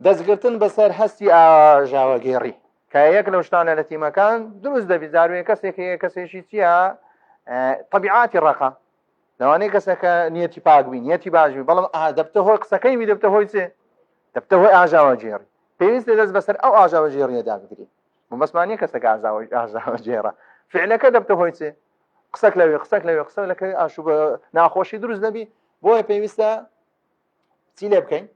دەستگرتن بەسەر هەستی ئاژاوەگێڕی کە یەک لەو شتانە لە تیمەکان دروست دەبی زاروێ کەسێک هەیە کەسێکی چییە طبیعاتی ڕەقە لەوانەیە کەسەکە نیەتی پاک بی نیەتی باش بی بەڵام دەبتە هۆی قسەکەی بی دەبتە هۆی چێ دەبتە هۆی ئاژاوەگێڕی پێویستە دەست بەسەر ئەو ئاژاوەگێڕیەدا بگری مەبەستمان نییە کەسەکە ئاژاوەگێڕە فعلەکە دەبتە هۆی چێ قسەک لەوێ قسەک لەوێ قسە لەکە ئاشوب ناخۆشی دروست دەبی بۆیە پێویستە چی لێ بکەین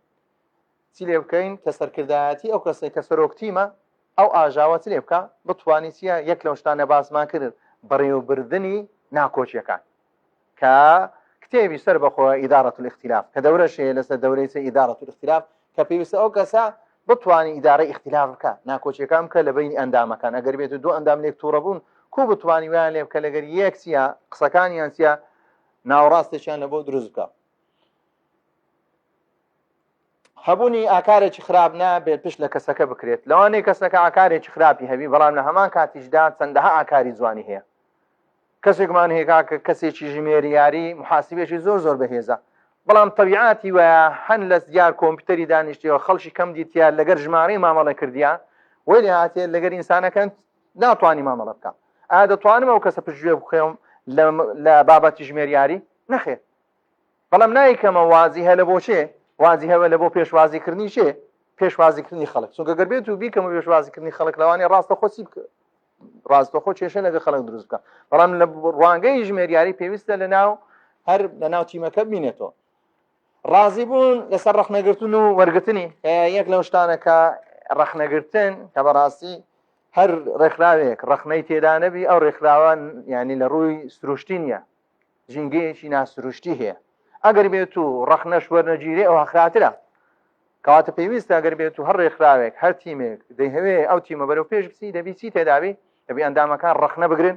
چی لێ بکەین کە سەرکردایەتی ئەو کەسێک کە سەرۆک تیمە ئەو ئاژاوە چ لێ بکە بتوانی چییە یەک لەو شتانە باسمان کرد بەڕێوەبردننی ناکۆکیەکان کە کتێبی سەر بەخۆ ئیدارەت الاختلاف کە دەورەش هەیە لەسەر دەورەی چ ئیدارەت الاختلاف کە پێویستە ئەو کەسە بتوانانی ئیدارە اختلاف بکە ناکۆچیەکان بکە لە بینی ئەندامەکان ئەگەر بێت و دوو ئەندام لێک تووڕە بوون کو بتوانی ویان لێ بکە لەگەر یەک چیە قسەکانیان چیە ناوەڕاستێکیان لە بۆ دروست بکە هەبوونی ئاکارێکی خراپ نابێت پشت لە کەسەکە بکرێت لەوانەیە کەسەکە ئاکارێکی خراپی هەبی بەڵام لە هەمان کاتیشدا چەندەها ئاکاری جوانی هەیە کەسێکمان هەیە کاکە کەسێکی ژمێریاری محاسبێکی زۆر زۆر بەهێزە بەڵام تەبیعاتی وایە هەن لە دیار کۆمپیوتەری دانیشتیەوە خەڵکی کەم دیتە لەگەر ژمارەی مامەڵە کردیا وەی لێ هاتێ لەگەر ئینسانەکان ناتوانانی مامەڵە بکە ئایا دەتوانم ئەو کەسە پشتگوێ بخێم لە بابەتی ژمێریاری نەخێر بەڵام نایکەمە وازی هە لە بۆ چێ وازی هەوە لە بۆ پێشوازیکردنی چێ پێشوازیکردنی خەڵک چونکە گەر بێت و بیکەمە پێشوازیکردنی خەڵک لەوانەیە ڕاستە خۆ چی بکە ڕاستەخۆ کێشە لەگە خەڵک دروست بکە بەڵام لە ڕوانگەی ژمێریاری پێویستە لە ناو هەر لە ناو تیمەکە بینێتەوە ڕازی بوون لەسەر ڕخنەگرتن و وەرگرتنی یەک لەو شتانە کە ڕخنەگرتن کە بەڕاستی هەر ڕێکخراوێک ڕخنەی تێدا نەبی ئەو ڕێکخراوە ینی لە ڕووی سروشتی نییە ژینگەیەکی ناسروشتی هەیە ئەگەر بێت و ڕەخنەش وەرنەگیرێ ئەوە خراپترە کەواتە پێویستە ئەگەر بێت و هەر ڕێکخراوێک هەر تیمێک دەیهەوێ ئەو تیمە بەرەو پێش بچی دەبی چی تێداوی دەبی ئەندامەکان ڕەخنە بگرن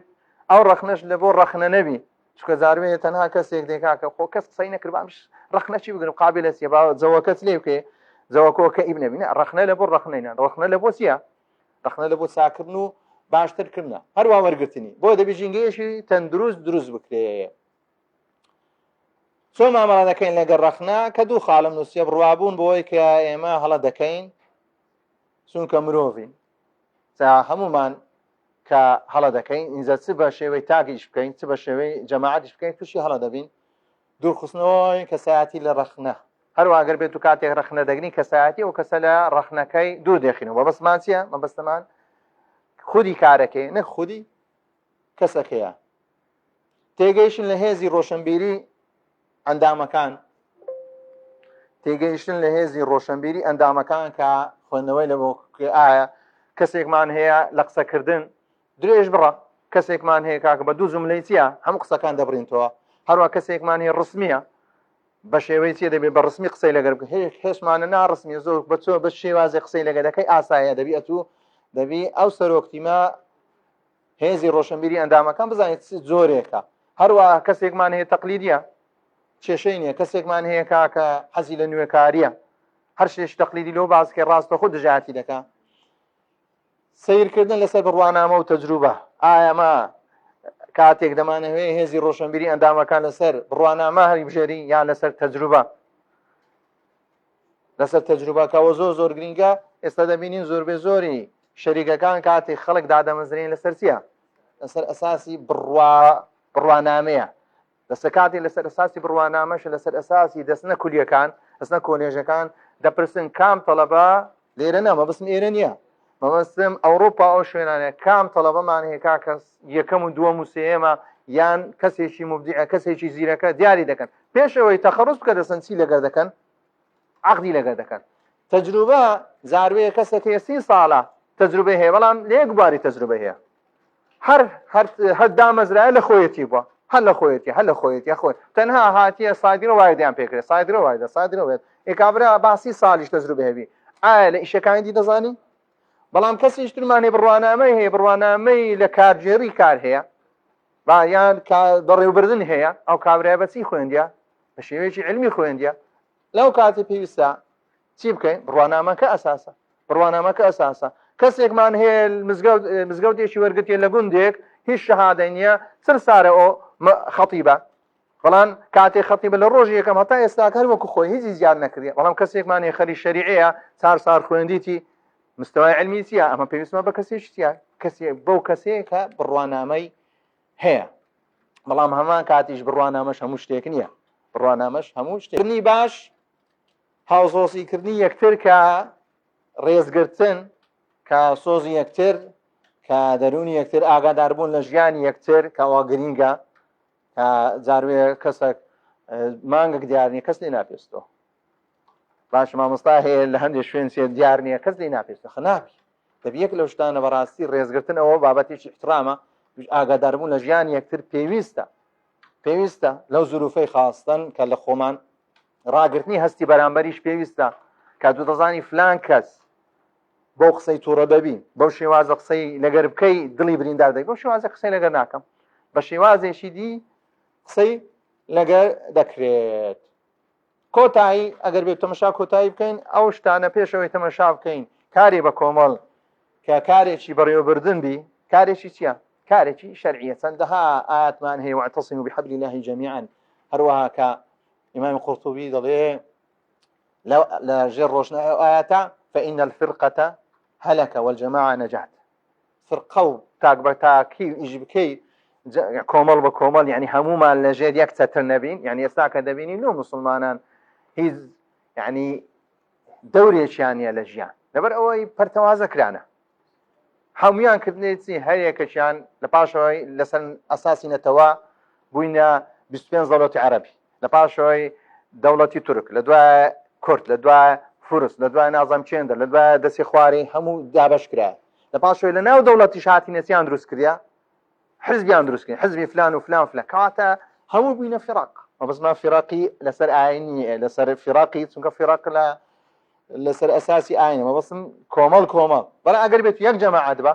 ئەو ڕەخنەش لە بۆ ڕەخنە نەبی چونکە زاروێ تەنها کەسێک دێکا کە خۆ کەس قسەی نەکردبامش ڕەخنە چی بگرم قابلە چیە با جەوەکەت لێ بکەی جەوەکۆکە ئیب نەبینە ڕەخنە لە بۆ ڕەخنەی ڕەخنە لە بۆ چییە ڕەخنە لە بۆ چاکردن و باشترکردنە هەروە وەرگرتنی بۆ دەبی ژینگەیەکی تەندروست دروست بکرێ چۆن مامەڵە دەکەین لەگەڵ ڕەخنە کە دوو خاڵم نووسیە بڕوابوون بۆی کە ئێمە هەڵە دەکەین چونکە مرۆڤین جا هەمومان کە هەڵە دەکەین ئینجا چ بە شێوەی تاکیش بکەین چ بە شێوەی جەماعەتیش بکەین تووشی هەڵە دەبین دوورخستنەوەی کەسایەتی لە ڕەخنە هەروە گەر بێت و کاتێک ڕەخنە دەگرین کەسایەتی ئەو کەسە لە ڕەخنەکەی دوور دەخینەوە مەبەستمان چییە مەبەستمان خودی کارەکەی نەک خودی کەسەکەیە تێگەیشتن لە هێزی ڕۆشنبیری ئەندامەکان تێگەیشتن لە هێزی ڕۆشنبیری ئەندامەکان کە خوێندنەوەی لە بۆ ئایا کەسێکمان هەیە لە قسەکردن درێژ بڕە کەسێکمان هەیە کاکە بە دوو جملەی چییە هەموو قسەکان دەبرینەوە هەروە کەسێکمان هەیە ڕسمیە بە شێوەی چیە دەبێت بە ڕسمی قسەی لەگەر بکە هێ هێشمانە ناڕسمی زۆر بە چۆ بە شێوازی قسەی لەگە دەکەی ئاسایە دەبی ئەتوو دەبی ئەو سەرۆک تیمە هێزی ڕۆشنبیری ئەندامەکان بزانێت چ جۆرێکە هەروە کەسێکمان هەیە تەقلیدیە کێشەی نییە کەسێکمان هەیە کاکە حەزی لە نوێکاریە هەر شتێکی تەقلیدی لۆ باسکە ڕاستەخۆ دژایەتی دەکا سیرکردن لەسەر بڕوانامە و تەجروبە ئایا ما کاتێک دەمانەوێ هێزی ڕۆشنبیری ئەندامەکان لەسەر بڕوانامە هەڵیبژێری یان لەسەر تەجروبە لەسەر تەجروبەکەەوە زۆر زۆر گرینگە ئێستا دەبینین زۆربەی زۆری شەریکەکان کاتێک خەڵک دادەمەزرێن لەسەر چییە لەسەر ئەساسی بڕوا بڕوانامەیە لەسەر کاتێک لەسەر ئەساسی بڕوانامەش لەسەر ئەساسی دەستنە کولیەکان دەستنە کۆلێژەکان دەپرسن کام تەڵەبە لێرە نا مەبەستم ئێرە نییە مەبەستم ئەوروپا ئەو شوێنانە کام تەڵەبەمان هەیە کاکە یەکەم و دووەم و سێیەمە. یان کەسێکی مبدیعە کەسێکی زیرەکە دیاری دەکەن پێشەوەی تەخەڕوز بکە دەسەن چی لەگەر دەکەن عقدی لەگەر دەکەن تەجروبە زاروەیە کەسێک هەیە سی ساڵە تەجروبەی هەیە بەڵام لە یەک بواری تەجروبە هەیە هەر هەر هەر دامەزرایە لە خۆیەتی بووە هەر لە خۆیەتی هەر لە خۆیەتی خۆی تەنها هاتیە سادرە وایدیان پێکرێت سادرە وایدە سادرە وێت ئێکابرا باسی ساڵیش تەجروبە هەبی ئایا لە ئیشەکانی دی دەزانی بەڵام کەسیش ترمان هەیە بڕوانامەی هەیە بڕوانامەی لە کارگێڕی کار هەیە با یان بەڕێوبردن هەیە ئەو کابرای بەچی خوێندە بە شێوەیەکی علمی خوێندە لەو کاتی پێویستە چی بکەین بڕوانامەکە ئەساسە بڕوانامەکە ئەساسە کەسێکمان هەیە مزگەوتێکی وەرگتیە لە گوندێک هیچ شەهادەی نییە چل سارە ئەو خەتیبە بەڵام کاتێ خەتیبە لە ڕۆژی یەکەم هەتا ئێستا هەر وەکو خۆی هیچی زیاد نەکردی بەڵام کەسێکمان هەیە خەری شەریعەیە چار سار خوێندیتی مستەوای علمی چییە ئەمە پێویستمە بە کەسێکی چییە کەسێ بەو کەسەیە کە بڕوانامەی هەیە بەڵام هەمان کاتیش بڕوانامەش هەموو شتێک نییە بڕوانامەش هەموو شتێک باش هاوسۆزی کردنی یەکتر کە ڕێزگرتن کە سۆزی یەکتر کە دەروونی یەکتر ئاگاداربوون لە ژیانی یەکتر کەوا گرینگە کە جاروێ کەسێک مانگێک دیار نییە کەس لێ ناپێستەوە باش مامۆستا هەیە لە هەندێک شوێن سێ دیار نییە کەس لێ ناپێستە خنابی دەبی یەک لەو شتانە بەڕاستی ڕێزگرتن ئەوە بابەتێکی احترامە ئاگاداربوون لە ژیان یەکتر پێویستە پێویستە لەو زروفەی خاستن کە لە خۆمان ڕاگرتنی هەستی بەرامبەریش پێویستە کە تۆ دەزانی فلان کەس بەو قسەی تووڕە دەبی بەو شێوازە قسەی لەگەر بکەی دڵی بریندار دەبی بەو شێوازە قسەی لەگەر ناکەم بە شێوازێکی دی قسەی لەگەر دەکرێت کۆتایی ئەگەر بێت تەمەشا کۆتایی بکەین ئەو شتانە پێشەوەی تەمەشا بکەین کاری بە کۆمەڵ کە کارێکی بەڕێوەبردن بی کارێکی چییە؟ کارێکی شەرعیە چەندەها ئاەتمان هەیە واعتصموا بحبل الله جميعا هەروەها کە ئیمام قورتوبی دەڵێ لە ژێر ڕۆشنای ئەو ئاەتە فإن الفرقة هلك والجماعة نجات فرقە و تاک بە تاکی و ئیش بکەی کۆمەڵ بە کۆمەڵ یعنی هەمومان لە ژێر یەک چەتر نەبین یعنی ئێستا کە دەبینین لۆ مسلمانان هیچ یعنی دەورێکیان نیە لە ژیان لەبەر ئەوەی پەرتەوازە کرانە هەمویان کردنێتی هەر یەکەکیان لە پاشەوەی لەسەر ئەساسی نەتەوە بووینە 25 دەوڵەتی عەربی لە پاشەوەی دەوڵەتی تورک لە دوای کورد لە دوای فورس لە دوای نازم چێندە لە دوای دەستی خواری هەموو دابش کرا لە پاشەوەی لە ناو دەوڵەتی شاتی نەچیان دروست کردیا حزبیان دروست کرد حزبی فلان و فلان فلان کەواتە هەموو بووینە فراق مەبەستمان فراقی لەسەر ئاینی لەسەر فراقی چونکە فراق لە لەسەر ئەساسی ئاینە مەبەستم کۆمەڵ کۆمەڵ بەڵام ئەگەر بێت یەک جەماعەت بە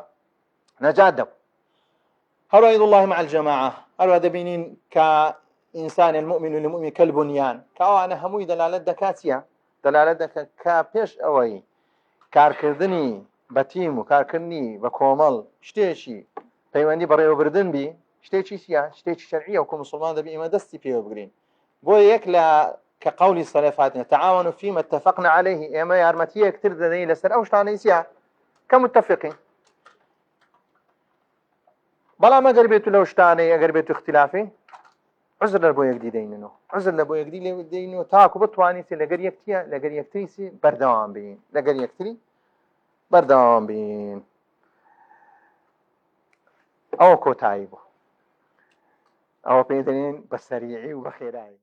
نەجات دەبوو هەروە الله مع الجماعة هەروە دەبینین کە ئینسان المؤمن للمؤمن كالبنيان کە ئەوانە هەمووی دەلالەت دەکات چییە دەلالەت دەکات کە پێش ئەوەی کارکردنی بە تیم و کارکردنی بە کۆمەڵ شتێکی پەیوەندی بەڕێوەبردن بی شتێکی چیە شتێکی شەرعیە وەکو مسلمان دەبی ئێمە دەستی پێوە بگرین بۆ یەک لە کە قولی سەلەف هاتنە تعاونوا فيما اتفقنا عليه ئێمە یارمەتی یەکتر دەدەین لەسەر ئەو شتانەی چیە کە متفقین بەڵام ئەگەر بێت لەو شتانەی ئەگەر بێت اختلافی عذر لە بۆ یەکدی دەینن و عذر لە بۆ یەکدی لێ دەین و تاکو بتوانیت لەگەر یەکتیە لەگەر یەکتری بەردەوام بین لەگەر یەکتری بەردەوام بین ئەوە کۆتایی بوو ئەوە پێ دەێن بە سەریعی و بە خێرایی.